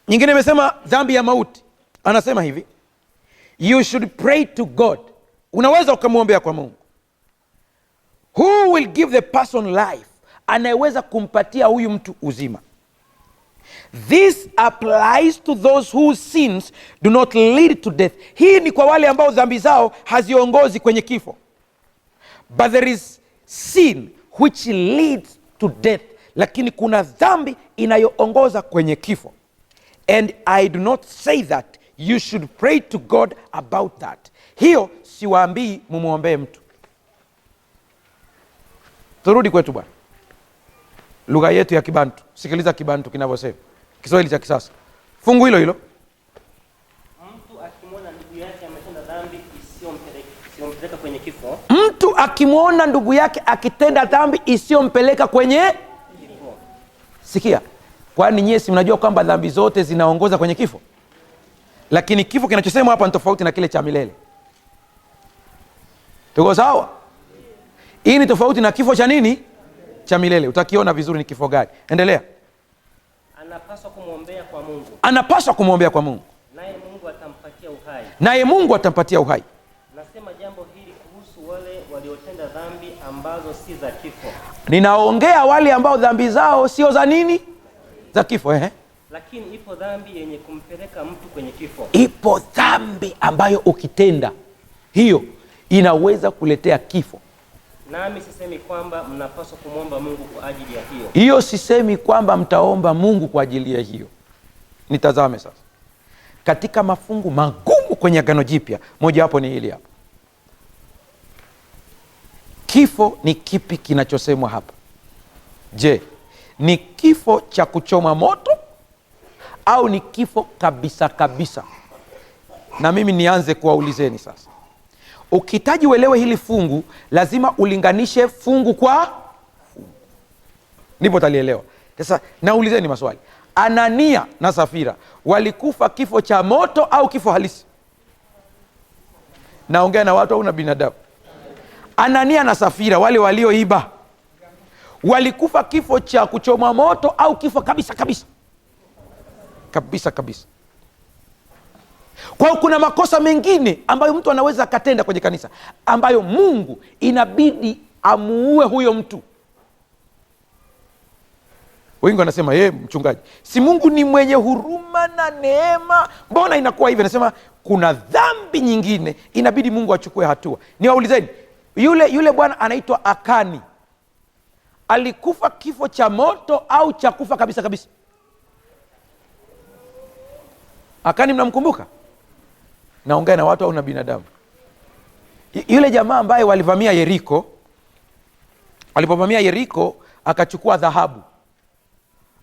Nyingine imesema dhambi ya mauti. Anasema hivi, you should pray to God. Unaweza ukamwombea kwa Mungu. Who will give the person life? Anayeweza kumpatia huyu mtu uzima. This applies to those whose sins do not lead to death. Hii ni kwa wale ambao dhambi zao haziongozi kwenye kifo. But there is sin which leads to death. Lakini kuna dhambi inayoongoza kwenye kifo. And I do not say that you should pray to God about that. Hiyo siwaambii mumwombee mtu. Turudi kwetu bwana, lugha yetu ya Kibantu. Sikiliza Kibantu kinavyosema, Kiswahili cha kisasa. Fungu hilo hilo. Mtu akimwona ndugu yake ametenda dhambi isiyompeleka kwenye kifo. Mtu akimwona ndugu yake akitenda dhambi isiyompeleka kwenye kifo. Sikia, kwani nyie si mnajua kwamba dhambi zote zinaongoza kwenye kifo? Lakini kifo kinachosemwa hapa ni tofauti na kile cha milele. Tuko sawa? Hii ni tofauti na kifo cha nini? Cha milele. Utakiona vizuri ni kifo gani. Endelea. Anapaswa kumwombea kwa Mungu. Anapaswa kumwombea kwa Mungu. Naye Mungu atampatia uhai. Naye Mungu atampatia uhai. Nasema jambo hili kuhusu wale waliotenda dhambi ambazo si za kifo. Ninaongea wale ambao dhambi zao sio za nini? Za kifo, eh? Lakini ipo dhambi yenye kumpeleka mtu kwenye kifo. Ipo dhambi ambayo ukitenda hiyo inaweza kuletea kifo. Nami sisemi kwamba mnapaswa kumwomba Mungu kwa ajili ya hiyo. Hiyo sisemi kwamba mtaomba Mungu kwa ajili ya hiyo. Nitazame sasa katika mafungu magumu kwenye Agano Jipya, moja wapo ni hili hapa. Kifo ni kipi kinachosemwa hapa? Je, ni kifo cha kuchoma moto au ni kifo kabisa kabisa? Na mimi nianze kuwaulizeni sasa. Ukihitaji uelewe hili fungu, lazima ulinganishe fungu kwa fungu, ndipo utalielewa. Sasa naulizeni maswali. Anania na Safira walikufa kifo cha moto au kifo halisi? Naongea na watu au na binadamu? Anania na Safira wale walioiba walikufa kifo cha kuchoma moto au kifo kabisa kabisa? Kabisa kabisa. Kwa hiyo kuna makosa mengine ambayo mtu anaweza akatenda kwenye kanisa ambayo Mungu inabidi amuue huyo mtu. Wengi wanasema mchungaji, si Mungu ni mwenye huruma na neema, mbona inakuwa hivi? Anasema kuna dhambi nyingine inabidi Mungu achukue hatua. Niwaulizeni, yule bwana anaitwa Akani alikufa kifo cha moto au cha kufa kabisa kabisa? Akani mnamkumbuka? Naongea na watu au na binadamu? Yule jamaa ambaye walivamia Yeriko, alipovamia Yeriko akachukua dhahabu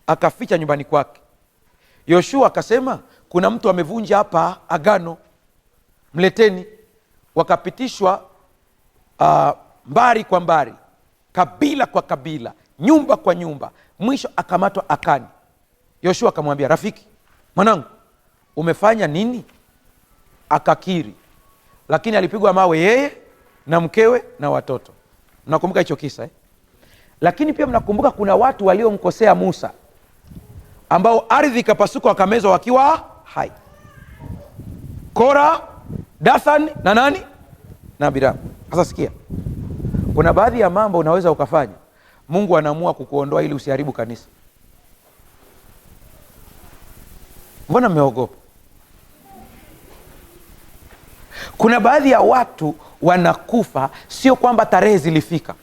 akaficha nyumbani kwake. Yoshua akasema kuna mtu amevunja hapa agano, mleteni. Wakapitishwa mbari kwa mbari, kabila kwa kabila, nyumba kwa nyumba, mwisho akamatwa Akani. Yoshua akamwambia, rafiki mwanangu, umefanya nini? Akakiri, lakini alipigwa mawe yeye na mkewe na watoto. Nakumbuka hicho kisa eh? Lakini pia mnakumbuka kuna watu waliomkosea Musa ambao ardhi ikapasuka wakamezwa wakiwa hai. Kora, Dathan na nani? Na Abiram. Sasa sikia, kuna baadhi ya mambo unaweza ukafanya, Mungu anaamua kukuondoa ili usiharibu kanisa. Mbona mmeogopa? Kuna baadhi ya watu wanakufa sio kwamba tarehe zilifika,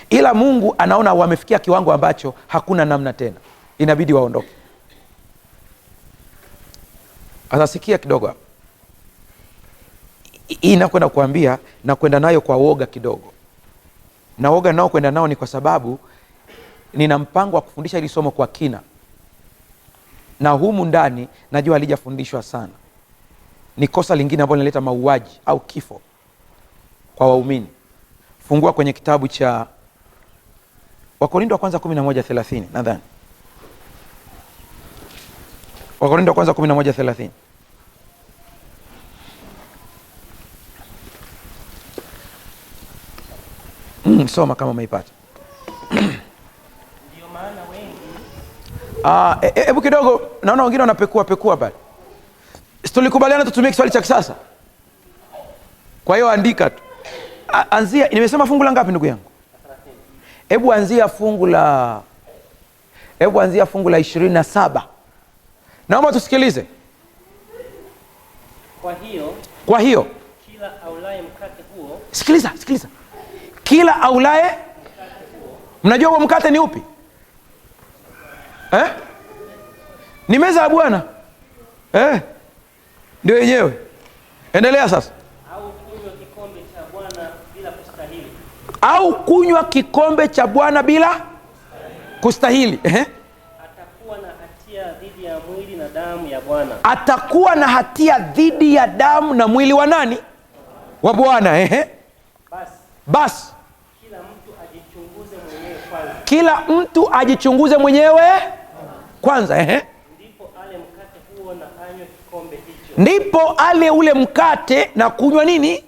ila Mungu anaona wamefikia kiwango ambacho hakuna namna tena, inabidi waondoke. Atasikia kidogo hapa. Hii nakwenda kuambia na kwenda nayo kwa woga kidogo. Na woga nao kwenda nao ni kwa sababu nina mpango wa kufundisha hili somo kwa kina, na humu ndani najua halijafundishwa sana. Ni kosa lingine ambalo linaleta mauaji au kifo kwa waumini. Fungua kwenye kitabu cha Wakorintho wa kwanza 11:30 nadhani. Wakorintho wa kwanza 11:30. Soma kama umeipata. Ndio maana wengi. Hebu kidogo, naona wengine wanapekua pekua bali. Tulikubaliana tutumie Kiswahili cha kisasa. Kwa hiyo andika tu. Anzia, nimesema fungu la ngapi ndugu yangu? Hebu anzia fungu la, hebu anzia fungu la 27. Naomba tusikilize. Kwa hiyo, Kwa hiyo kila aulaye mkate huo. Sikiliza, sikiliza. Kila aulaye, mnajua huo mkate ni upi? Ni meza ya Bwana. Ndio yenyewe. Endelea sasa. Au kunywa kikombe cha Bwana bila kustahili. Au kunywa kikombe cha Bwana bila kustahili. Atakuwa na hatia dhidi ya mwili na damu ya Bwana. Atakuwa na hatia dhidi ya damu na mwili wa nani? Wa Bwana. Basi. Basi. Kila mtu ajichunguze mwenyewe kwanza. Kila mtu ajichunguze mwenyewe kwanza. Ndipo ale mkate huo na anywe kikombe hicho. Ndipo ale ule mkate na kunywa nini?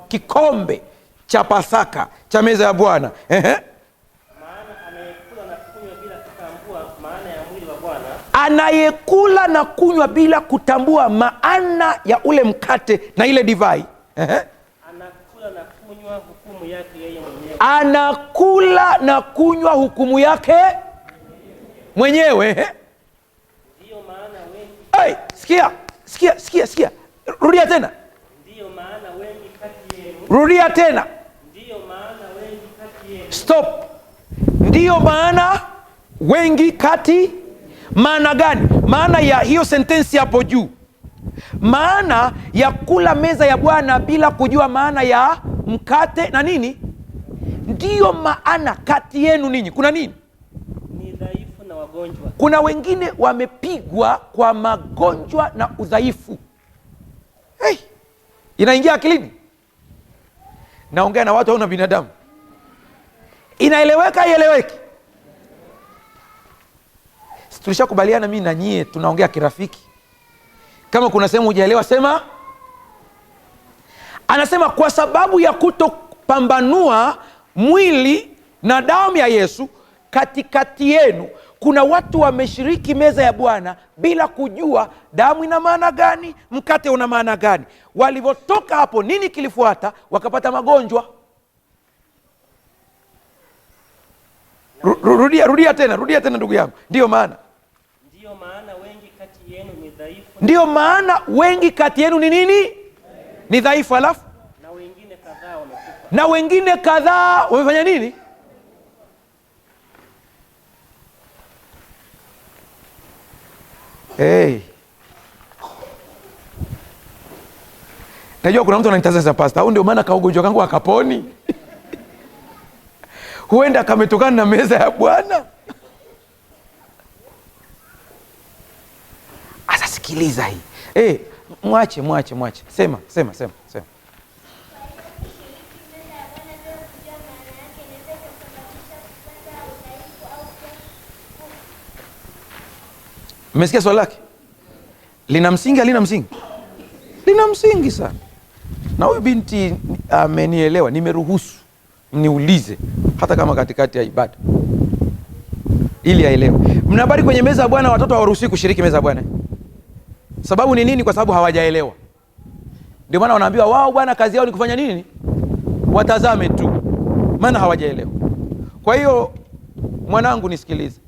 Kikombe cha Pasaka cha meza ya Bwana. Maana anayekula na kunywa bila kutambua maana ya mwili wa Bwana. Anayekula na kunywa bila kutambua maana ya ule mkate na ile divai. Anakula na kunywa hukumu yake yeye mwenyewe. Anakula na kunywa hukumu yake mwenyewe. Ndiyo maana wengi. Hey, sikia, sikia, sikia, sikia. Rudia tena. Ndiyo maana wengi kati yenu. Rudia tena. Ndiyo maana wengi kati yenu. Stop. Ndiyo maana wengi kati. Maana gani? Maana ya hiyo sentensi hapo juu. Maana ya kula meza ya Bwana bila kujua maana ya mkate na nini? Ndiyo maana kati yenu ninyi kuna nini? Ni dhaifu na wagonjwa. Kuna wengine wamepigwa kwa magonjwa na udhaifu. Hey, inaingia akilini? Naongea na watu au na binadamu? Inaeleweka, haieleweki? Si tulishakubaliana mimi na nyie tunaongea kirafiki. Kama kuna sehemu hujaelewa sema. Anasema kwa sababu ya kutopambanua mwili na damu ya Yesu katikati yenu kuna watu wameshiriki meza ya Bwana bila kujua damu ina maana gani, mkate una maana gani. Walivyotoka hapo nini kilifuata? Wakapata magonjwa. Rudia, rudia tena, rudia tena ndugu yangu. Ndiyo maana. Ndiyo maana wengi kati yenu ni dhaifu. Ndiyo maana wengi kati yenu ni nini? Ni dhaifu. Alafu na wengine kadhaa wamekufa. Na wengine kadhaa wamefanya nini? Hey. Najua kuna mtu ananitazama sasa, pastor, au ndio maana kaugonjwa kangu akaponi. Huenda kametokana na meza ya Bwana. Asa sikiliza hii. Hey, mwache, mwache, mwache. Sema, sema, sema, sema. Mmesikia swali lake? Lina msingi, halina msingi? Lina msingi sana. Na huyu binti amenielewa, nimeruhusu mniulize. hata kama katikati ya ibada, ili aelewe. Mna habari kwenye meza ya Bwana watoto hawaruhusiwi kushiriki meza ya Bwana. Sababu ni nini? Kwa sababu hawajaelewa. Ndio maana wanaambiwa wao bwana kazi yao ni kufanya nini? Watazame tu, maana hawajaelewa. Kwa hiyo mwanangu nisikilize,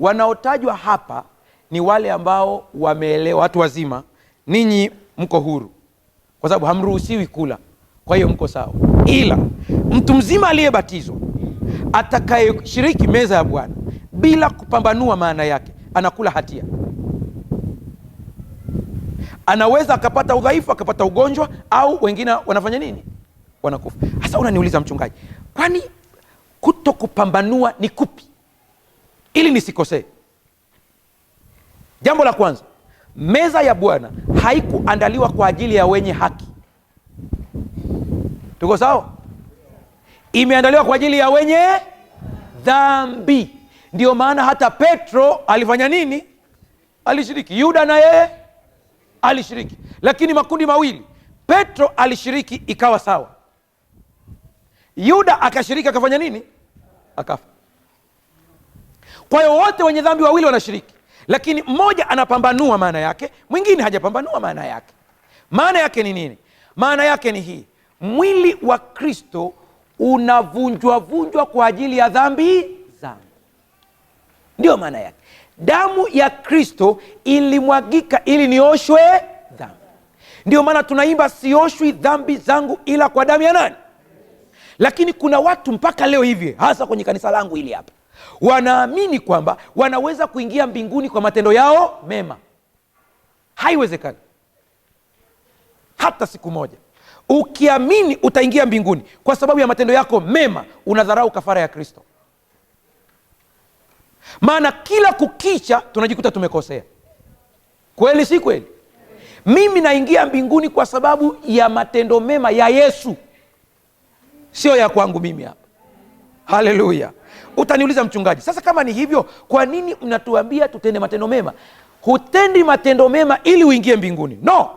wanaotajwa hapa ni wale ambao wameelewa, watu wazima. Ninyi mko huru kwa sababu hamruhusiwi kula, kwa hiyo mko sawa. Ila mtu mzima aliyebatizwa atakayeshiriki meza ya Bwana bila kupambanua maana yake anakula hatia. Anaweza akapata udhaifu, akapata ugonjwa, au wengine wanafanya nini? Wanakufa. Sasa unaniuliza mchungaji, kwani kutokupambanua ni kupi? Ili nisikosee. Jambo la kwanza, meza ya Bwana haikuandaliwa kwa ajili ya wenye haki. Tuko sawa? Imeandaliwa kwa ajili ya wenye dhambi. Ndio maana hata Petro alifanya nini? Alishiriki. Yuda na yeye alishiriki. Lakini makundi mawili, Petro alishiriki ikawa sawa, Yuda akashiriki akafanya nini? Akafa. Kwa hiyo wote wenye dhambi wawili wanashiriki, lakini mmoja anapambanua maana yake, mwingine hajapambanua maana yake. Maana yake ni nini? Maana yake ni hii: mwili wa Kristo unavunjwa vunjwa kwa ajili ya dhambi zangu. Ndio maana yake. Damu ya Kristo ilimwagika ili nioshwe dhambi. Ndio maana tunaimba sioshwi dhambi zangu ila kwa damu ya nani? Lakini kuna watu mpaka leo hivi, hasa kwenye kanisa langu hili hapa, wanaamini kwamba wanaweza kuingia mbinguni kwa matendo yao mema. Haiwezekani hata siku moja. Ukiamini utaingia mbinguni kwa sababu ya matendo yako mema, unadharau kafara ya Kristo. Maana kila kukicha tunajikuta tumekosea. Kweli si kweli? Mimi naingia mbinguni kwa sababu ya matendo mema ya Yesu, sio ya kwangu mimi hapa. Haleluya. Utaniuliza mchungaji, sasa kama ni hivyo, kwa nini mnatuambia tutende matendo mema? Hutendi matendo mema ili uingie mbinguni. No.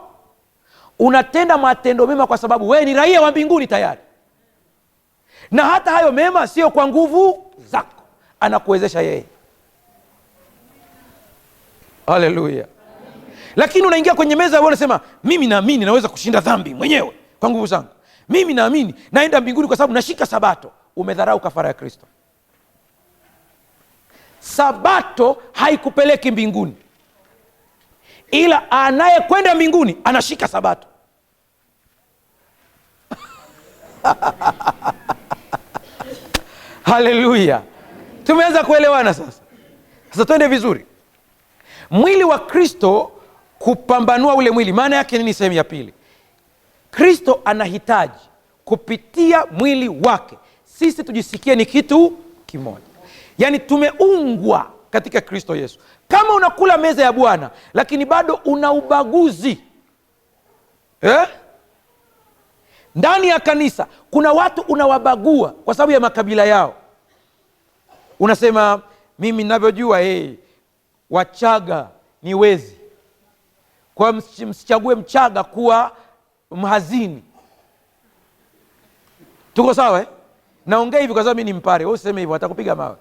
Unatenda matendo mema kwa sababu wewe ni raia wa mbinguni tayari. Na hata hayo mema sio kwa nguvu zako, anakuwezesha yeye. Haleluya. Lakini unaingia kwenye meza wewe unasema mimi naamini naweza kushinda dhambi mwenyewe kwa nguvu zangu. Mimi naamini naenda mbinguni kwa sababu nashika Sabato. Umedharau kafara ya Kristo. Sabato haikupeleki mbinguni, ila anayekwenda mbinguni anashika Sabato. Haleluya. Tumeanza kuelewana sasa. Sasa twende vizuri. Mwili wa Kristo, kupambanua ule mwili, maana yake nini? Sehemu ya pili, Kristo anahitaji kupitia mwili wake sisi tujisikie ni kitu kimoja. Yaani tumeungwa katika Kristo Yesu. Kama unakula meza ya Bwana lakini bado una ubaguzi, Ndani ya kanisa kuna watu unawabagua kwa sababu ya makabila yao. Unasema mimi ninavyojua Wachaga ni wezi, kwa msichague Mchaga kuwa mhazini. Tuko sawa Naongea hivi kwa sababu mimi ni Mpare. Wewe useme hivyo atakupiga mawe.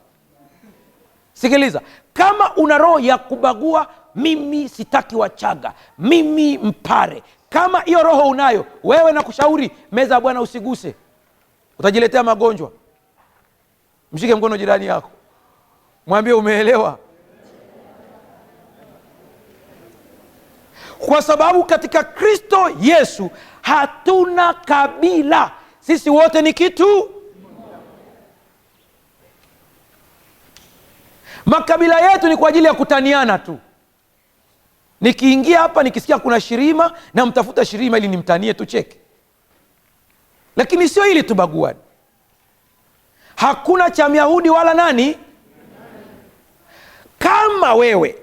Sikiliza, kama una roho ya kubagua, mimi sitaki Wachaga, mimi Mpare, kama hiyo roho unayo wewe, nakushauri meza ya Bwana usiguse, utajiletea magonjwa. Mshike mkono jirani yako, mwambie umeelewa. Kwa sababu katika Kristo Yesu hatuna kabila, sisi wote ni kitu. Makabila yetu ni kwa ajili ya kutaniana tu. Nikiingia hapa nikisikia kuna Shirima, na mtafuta Shirima ili nimtanie tucheke, lakini sio ili tubaguane. Hakuna cha Myahudi wala nani. Kama wewe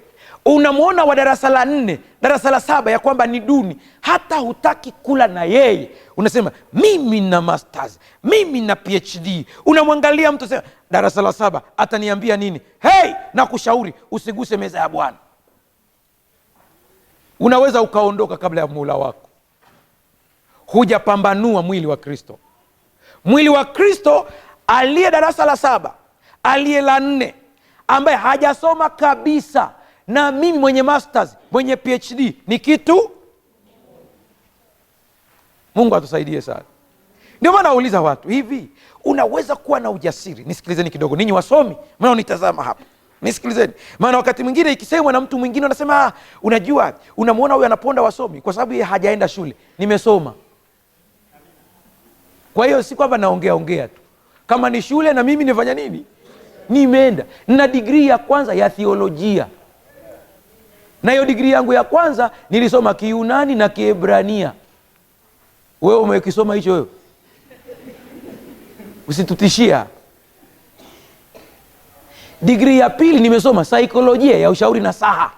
unamuona wa darasa la 4, darasa la 7 ya kwamba ni duni, hata hutaki kula na yeye, unasema mimi na masters, mimi na PhD. Unamwangalia mtu sema darasa la 7 ataniambia nini? Hey, nakushauri usiguse meza ya Bwana. Unaweza ukaondoka kabla ya muhula wako. Hujapambanua mwili wa Kristo. Mwili wa Kristo Aliye darasa la 7, aliye la 4, ambaye hajasoma kabisa, na mimi mwenye masters, mwenye PhD ni kitu. Mungu atusaidie sana. Ndio maana nauliza watu hivi, unaweza kuwa na ujasiri? Nisikilizeni kidogo ninyi wasomi mnaonitazama hapa, nisikilizeni. Maana wakati mwingine ikisemwa na mtu mwingine anasema, unajua unamuona huyu anaponda wasomi kwa sababu yeye hajaenda shule. Nimesoma. Kwa hiyo si kwamba naongea ongea tu. Kama ni shule na mimi nifanya nini? Nimeenda. Nina degree ya kwanza ya theolojia. Na hiyo degree yangu ya kwanza nilisoma Kiyunani na Kiebrania. Wewe umekisoma hicho wewe? Usitutishia. Degree ya pili nimesoma saikolojia ya ushauri na saha.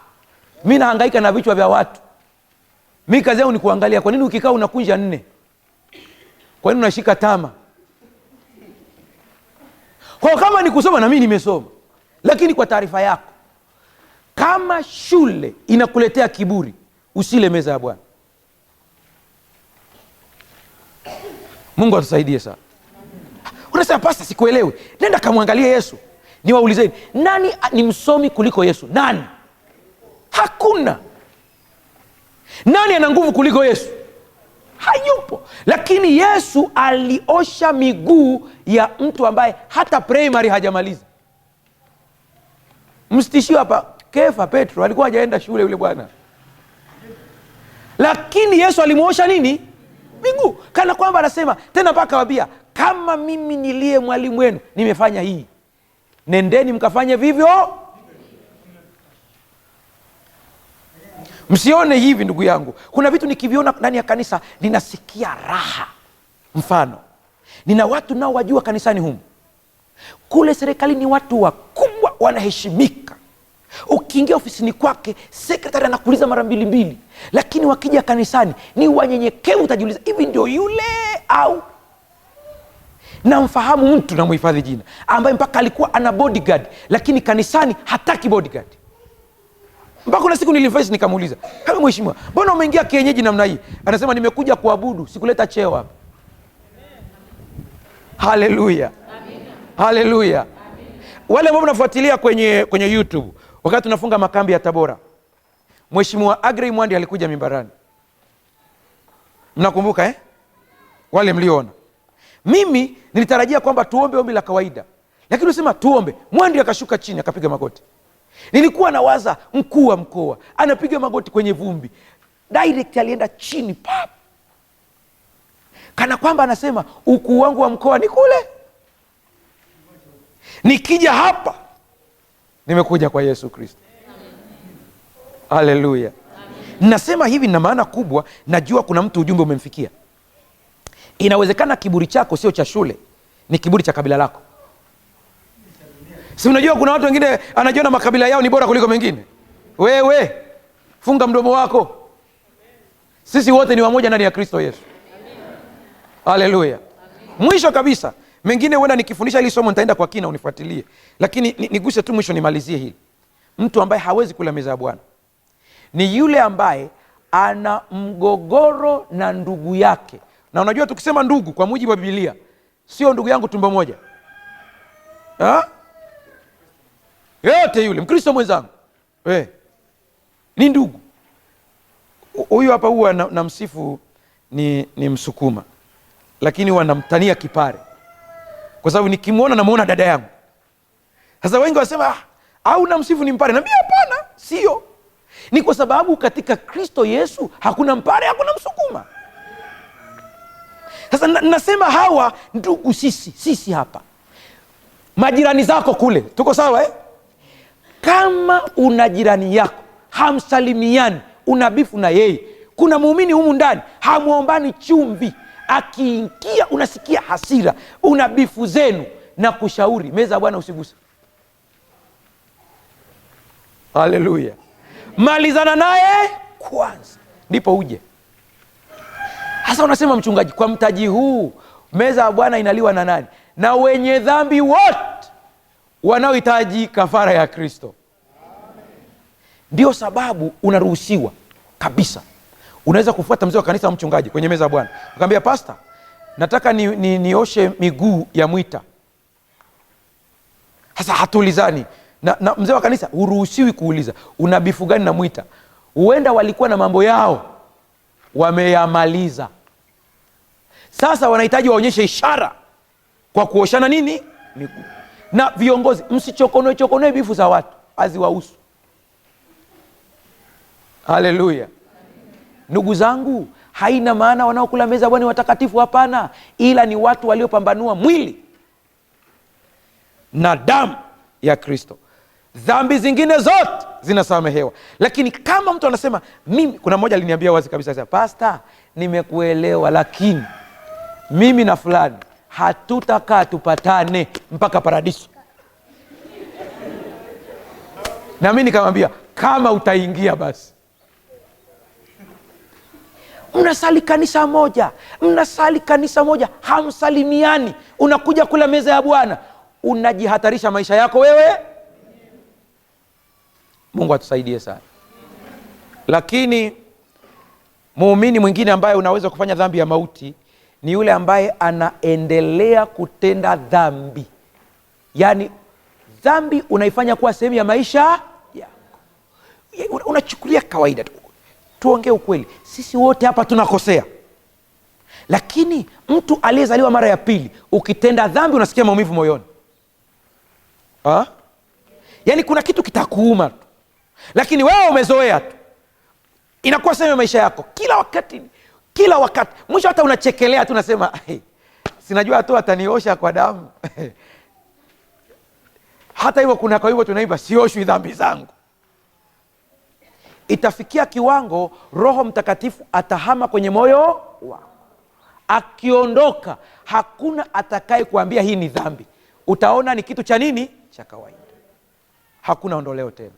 Mimi nahangaika na vichwa vya watu. Mimi kazi yangu ni kuangalia kwa nini ukikaa unakunja 4. Kwa nini unashika tama? Kwa kama ni kusoma na mimi nimesoma. Lakini kwa taarifa yako, kama shule inakuletea kiburi, usile meza ya Bwana. Mungu atusaidie sana. Unasema pastor sikuelewi. Nenda kamwangalie Yesu. Niwaulizeni, nani ni msomi kuliko Yesu? Nani? Hakuna. Nani ana nguvu kuliko Yesu? Hayupo. Lakini Yesu aliosha miguu ya mtu ambaye hata primary hajamaliza. Msitishio hapa, Kefa Petro alikuwa hajaenda shule yule bwana. Lakini Yesu alimuosha nini? Miguu. Kana kwamba anasema tena mpaka akawaambia, kama mimi niliye mwalimu wenu nimefanya hii, nendeni mkafanye vivyo. Msione hivi ndugu yangu, kuna vitu nikiviona ndani ya kanisa ninasikia raha. Mfano, nina watu nao wajua kanisani humu, kule serikalini ni watu wakubwa, wanaheshimika. Ukiingia ofisini kwake secretary anakuuliza mara mbili mbili, lakini wakija kanisani ni wanyenyekevu. Utajiuliza, hivi ndio yule au? Namfahamu mtu, namuhifadhi jina, ambaye mpaka alikuwa ana bodyguard, lakini kanisani hataki bodyguard. Mpaka kuna siku nilimface nikamuuliza, kama mheshimiwa, mbona umeingia kienyeji namna hii? Anasema nimekuja kuabudu, sikuleta cheo hapa. Haleluya. Haleluya. Wale ambao mnafuatilia kwenye YouTube, wakati tunafunga makambi ya Tabora, Mheshimiwa Agrey Mwandi alikuja mimbarani. Mnakumbuka Wale mliona. Mimi nilitarajia kwamba tuombe ombi la kawaida, lakini unasema tuombe. Mwandi akashuka chini akapiga magoti. Nilikuwa nawaza mkuu wa mkoa anapiga magoti kwenye vumbi. Direct alienda chini pap, kana kwamba anasema ukuu wangu wa mkoa ni kule, nikija hapa nimekuja kwa Yesu Kristo. Haleluya. Nasema hivi na maana kubwa, najua kuna mtu ujumbe umemfikia. Inawezekana kiburi chako sio cha shule, ni kiburi cha kabila lako. Si unajua kuna watu wengine anajiona makabila yao ni bora kuliko mengine. Wewe funga mdomo wako. Sisi wote ni wamoja ndani ya Kristo Yesu. Haleluya. Mwisho kabisa, mengine huenda nikifundisha hili somo nitaenda kwa kina, unifuatilie. Lakini niguse tu mwisho nimalizie hili. Mtu ambaye hawezi kula meza ya Bwana ni yule ambaye ana mgogoro na ndugu yake. Na unajua tukisema ndugu kwa mujibu wa Biblia, sio ndugu yangu tumbo moja. Ha? Yote yule Mkristo mwenzangu. Ni ndugu. Huyu hapa huwa na msifu ni Msukuma. Lakini huwa namtania Kipare. Kwa sababu nikimuona namuona dada yangu. Sasa wengi wasema, au namsifu ni Mpare. Naambia hapana, sio. Ni kwa sababu katika Kristo Yesu hakuna Mpare, hakuna Msukuma. Sasa nasema hawa ndugu sisi hapa. Majirani zako kule, tuko sawa Kama una jirani yako hamsalimiani, una bifu na yeye, kuna muumini humu ndani hamuombani chumvi, akiingia unasikia hasira, una bifu zenu, na kushauri meza ya Bwana usiguse. Haleluya. Malizana naye kwanza ndipo uje. Sasa unasema mchungaji, kwa mtaji huu meza ya Bwana inaliwa na nani? Na wenye dhambi wote wanaohitaji kafara ya Kristo. Ndio sababu unaruhusiwa kabisa. Unaweza kufuata mzee wa kanisa au mchungaji kwenye meza ya Bwana. Akamwambia pastor, nataka nioshe miguu ya Mwita. Sasa hatuulizani na mzee wa kanisa huruhusiwi kuuliza una bifu gani na Mwita. Huenda walikuwa na mambo yao wameyamaliza, sasa wanahitaji waonyeshe ishara kwa kuoshana nini? Miguu. Na viongozi, msichokonoe chokonoe bifu za watu, haziwahusu. Haleluya. Ndugu zangu, haina maana wanaokula meza Bwana ni watakatifu, hapana, ila ni watu waliopambanua mwili na damu ya Kristo. Dhambi zingine zote zinasamehewa. Lakini kama mtu anasema mimi, kuna mmoja aliniambia wazi kabisa, akasema, Pastor, nimekuelewa, lakini mimi na fulani hatutakaa tupatane mpaka paradiso. Na mimi nikamwambia kama utaingia basi. Mnasali kanisa moja, mnasali kanisa moja, hamsalimiani, unakuja kula meza ya Bwana, unajihatarisha maisha yako wewe. Mungu atusaidie sana. Lakini muumini mwingine ambaye unaweza kufanya dhambi ya mauti ni yule ambaye anaendelea kutenda dhambi. Yaani dhambi unaifanya kuwa sehemu ya maisha yako. Unachukulia kawaida tu. Tuongee ukweli, sisi wote hapa tunakosea. Lakini mtu aliyezaliwa mara ya pili, ukitenda dhambi unasikia maumivu moyoni. Ha? Yaani kuna kitu kitakuuma tu. Lakini wewe umezoea tu. Inakuwa sehemu ya maisha yako kila wakati, kila wakati. Mwisho hata unachekelea tu, unasema hey, sinajua tu ataniosha kwa damu. Hata hivyo kuna kwa hivyo tunaimba sioshwi dhambi zangu. Itafikia kiwango Roho Mtakatifu atahama kwenye moyo wako. Akiondoka hakuna atakaye kuambia hii ni dhambi. Utaona ni kitu cha nini? Cha kawaida. Hakuna ondoleo tena.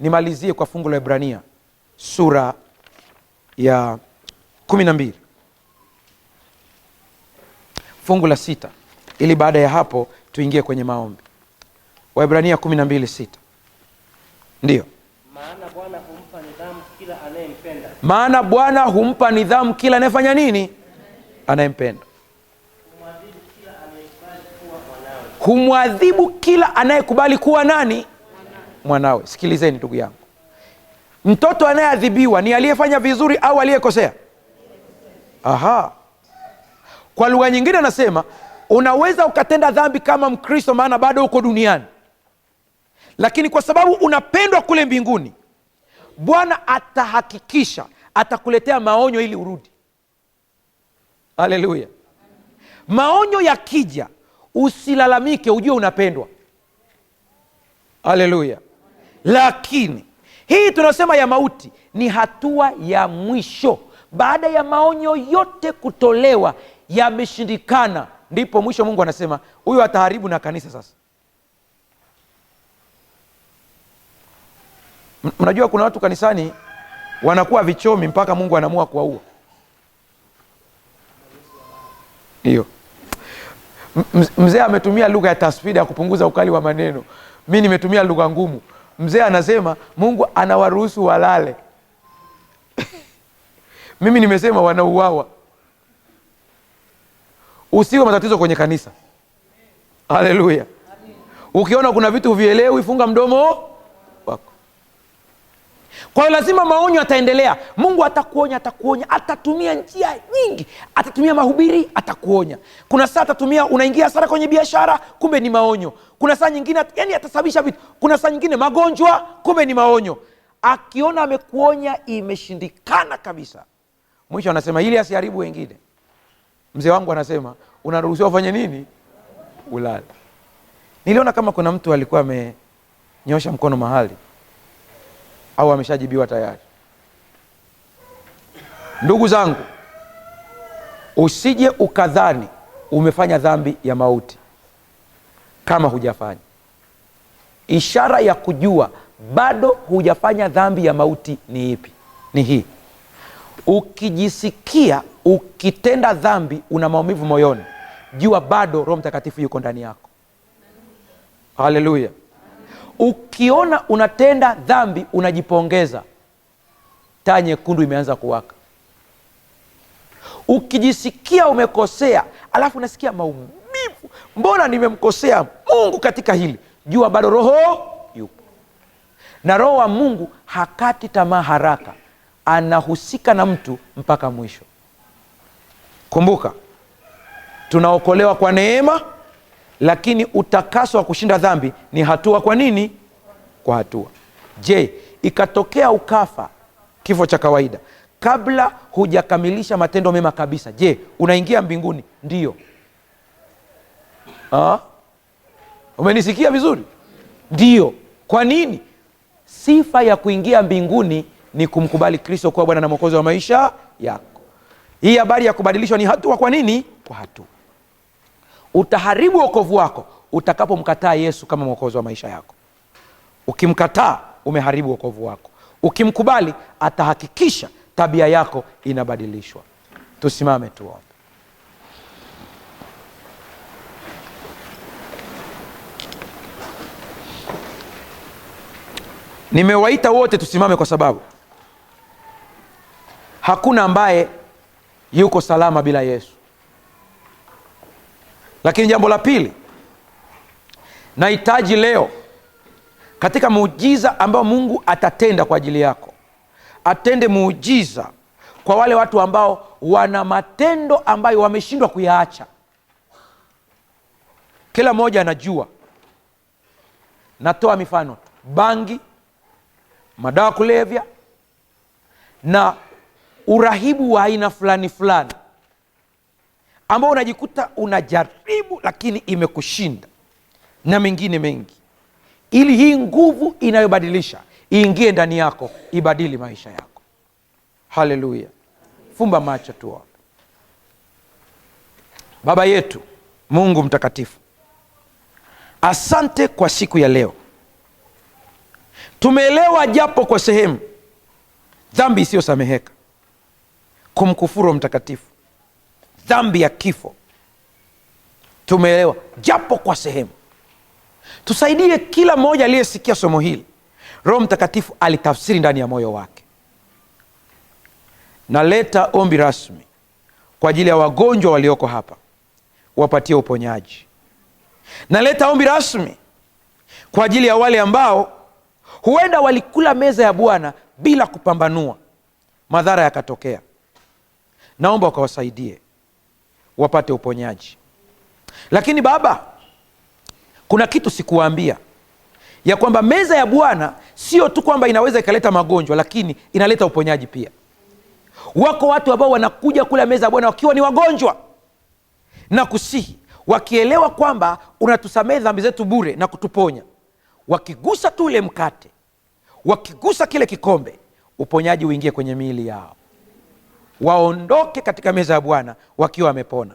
Nimalizie kwa fungu la Ibrania sura ya 12 fungu la 6, ili baada ya hapo tuingie kwenye maombi. Waebrania 12:6. Ndio. Maana Bwana humpa nidhamu kila anayempenda. Maana Bwana humpa nidhamu kila anayefanya nini? Anayempenda. Humwadhibu kila anayekubali kuwa nani? Mwanawe. Sikilizeni ndugu yangu. Mtoto anayeadhibiwa ni aliyefanya vizuri au aliyekosea? Aha. Kwa lugha nyingine anasema unaweza ukatenda dhambi kama Mkristo, maana bado uko duniani. Lakini kwa sababu unapendwa kule mbinguni, Bwana atahakikisha atakuletea maonyo ili urudi. Haleluya. Maonyo yakija, usilalamike, ujue unapendwa. Haleluya. Lakini hii tunasema ya mauti ni hatua ya mwisho. Baada ya maonyo yote kutolewa yameshindikana, ndipo mwisho Mungu anasema huyu ataharibu na kanisa sasa. Mnajua kuna watu kanisani wanakuwa vichomi mpaka Mungu anaamua kuwaua. Hiyo. Mzee ametumia lugha ya tasfida ya kupunguza ukali wa maneno. Mimi nimetumia lugha ngumu. Mzee anasema Mungu anawaruhusu walale. Mimi nimesema wanauawa. Usiwe matatizo kwenye kanisa. Haleluya. Ukiona kuna vitu huvielewi, funga mdomo wako. Kwa hiyo lazima maonyo ataendelea. Mungu atakuonya, atakuonya, atatumia njia nyingi. Atatumia mahubiri, atakuonya. Kuna saa atatumia unaingia hasara kwenye biashara, kumbe ni maonyo. Kuna saa nyingine yani atasababisha vitu. Kuna saa nyingine magonjwa, kumbe ni maonyo. Akiona amekuonya imeshindikana kabisa, mwisho anasema ili asiharibu wengine. Mzee wangu anasema unaruhusiwa ufanye nini? Ulale. Niliona kama kuna mtu alikuwa amenyosha mkono mahali au ameshajibiwa tayari. Ndugu zangu, usije ukadhani umefanya dhambi ya mauti kama hujafanya. Ishara ya kujua bado hujafanya dhambi ya mauti ni ipi? Ni hii: ukijisikia ukitenda dhambi una maumivu moyoni, jua bado Roho Mtakatifu yuko ndani yako. Haleluya. Ukiona unatenda dhambi unajipongeza, taa nyekundu imeanza kuwaka. Ukijisikia umekosea alafu unasikia maumivu, mbona nimemkosea Mungu katika hili, jua bado Roho yupo. Na Roho wa Mungu hakati tamaa haraka, anahusika na mtu mpaka mwisho. Kumbuka, tunaokolewa kwa neema, lakini utakaso wa kushinda dhambi ni hatua. Kwa nini? Kwa hatua. Je, ikatokea ukafa kifo cha kawaida kabla hujakamilisha matendo mema kabisa, je, unaingia mbinguni? Ndiyo. Umenisikia vizuri? Ndiyo. Kwa nini? Sifa ya kuingia mbinguni ni kumkubali Kristo kuwa Bwana na Mwokozi wa maisha yako. Hii habari ya kubadilishwa ni hatua. Kwa nini? Kwa hatua. Utaharibu wokovu wako utakapomkataa Yesu kama Mwokozi wa maisha yako. Ukimkataa, umeharibu wokovu wako. Ukimkubali, atahakikisha tabia yako inabadilishwa. Tusimame tuombe. Nimewaita wote tusimame kwa sababu hakuna ambaye yuko salama bila Yesu. Lakini jambo la pili, nahitaji leo katika muujiza ambao Mungu atatenda kwa ajili yako, atende muujiza kwa wale watu ambao wana matendo ambayo wameshindwa kuyaacha. Kila mmoja anajua. Natoa mifano tu: bangi, madawa kulevya na urahibu wa aina fulani fulani ambao unajikuta unajaribu lakini imekushinda, na mengine mengi, ili hii nguvu inayobadilisha iingie ndani yako, ibadili maisha yako. Haleluya. Fumba macho tuombe. Baba yetu Mungu mtakatifu, asante kwa siku ya leo. Tumeelewa japo kwa sehemu dhambi isiyosameheka, kumkufuru mtakatifu, dhambi ya kifo. Tumeelewa japo kwa sehemu. Tusaidie kila mmoja aliyesikia somo hili, Roho Mtakatifu alitafsiri ndani ya moyo wake. Naleta ombi rasmi kwa ajili ya wagonjwa walioko hapa, wapatie uponyaji. Naleta ombi rasmi kwa ajili ya wale ambao huenda walikula meza ya Bwana bila kupambanua, madhara yakatokea. Naomba ukawasaidie wapate uponyaji. Lakini Baba, kuna kitu sikuwaambia, ya kwamba meza ya Bwana sio tu kwamba inaweza ikaleta magonjwa, lakini inaleta uponyaji pia. Wako watu ambao wanakuja kula meza ya Bwana wakiwa ni wagonjwa, na kusihi, wakielewa kwamba unatusamehe dhambi zetu bure na kutuponya. Wakigusa tu ule mkate, wakigusa kile kikombe, uponyaji uingie kwenye miili yao, waondoke katika meza ya Bwana wakiwa wamepona.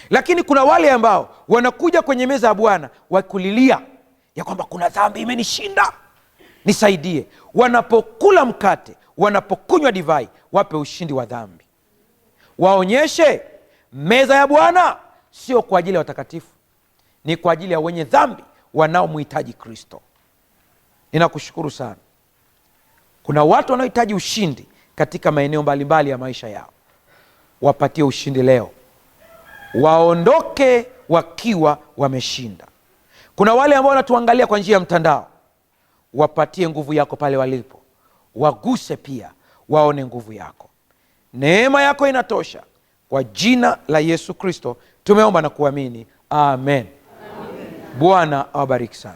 Lakini kuna wale ambao wanakuja kwenye meza ya Bwana wakulilia ya kwamba kuna dhambi imenishinda, nisaidie. Wanapokula mkate, wanapokunywa divai, wape ushindi wa dhambi. Waonyeshe meza ya Bwana sio kwa ajili ya watakatifu, ni kwa ajili ya wenye dhambi wanaomhitaji Kristo. Ninakushukuru sana. Kuna watu wanaohitaji ushindi katika maeneo mbalimbali ya maisha yao, wapatie ushindi leo, waondoke wakiwa wameshinda. Kuna wale ambao wanatuangalia kwa njia ya mtandao, wapatie nguvu yako pale walipo, waguse pia, waone nguvu yako. Neema yako inatosha. Kwa jina la Yesu Kristo tumeomba na kuamini, amen. Bwana awabariki sana.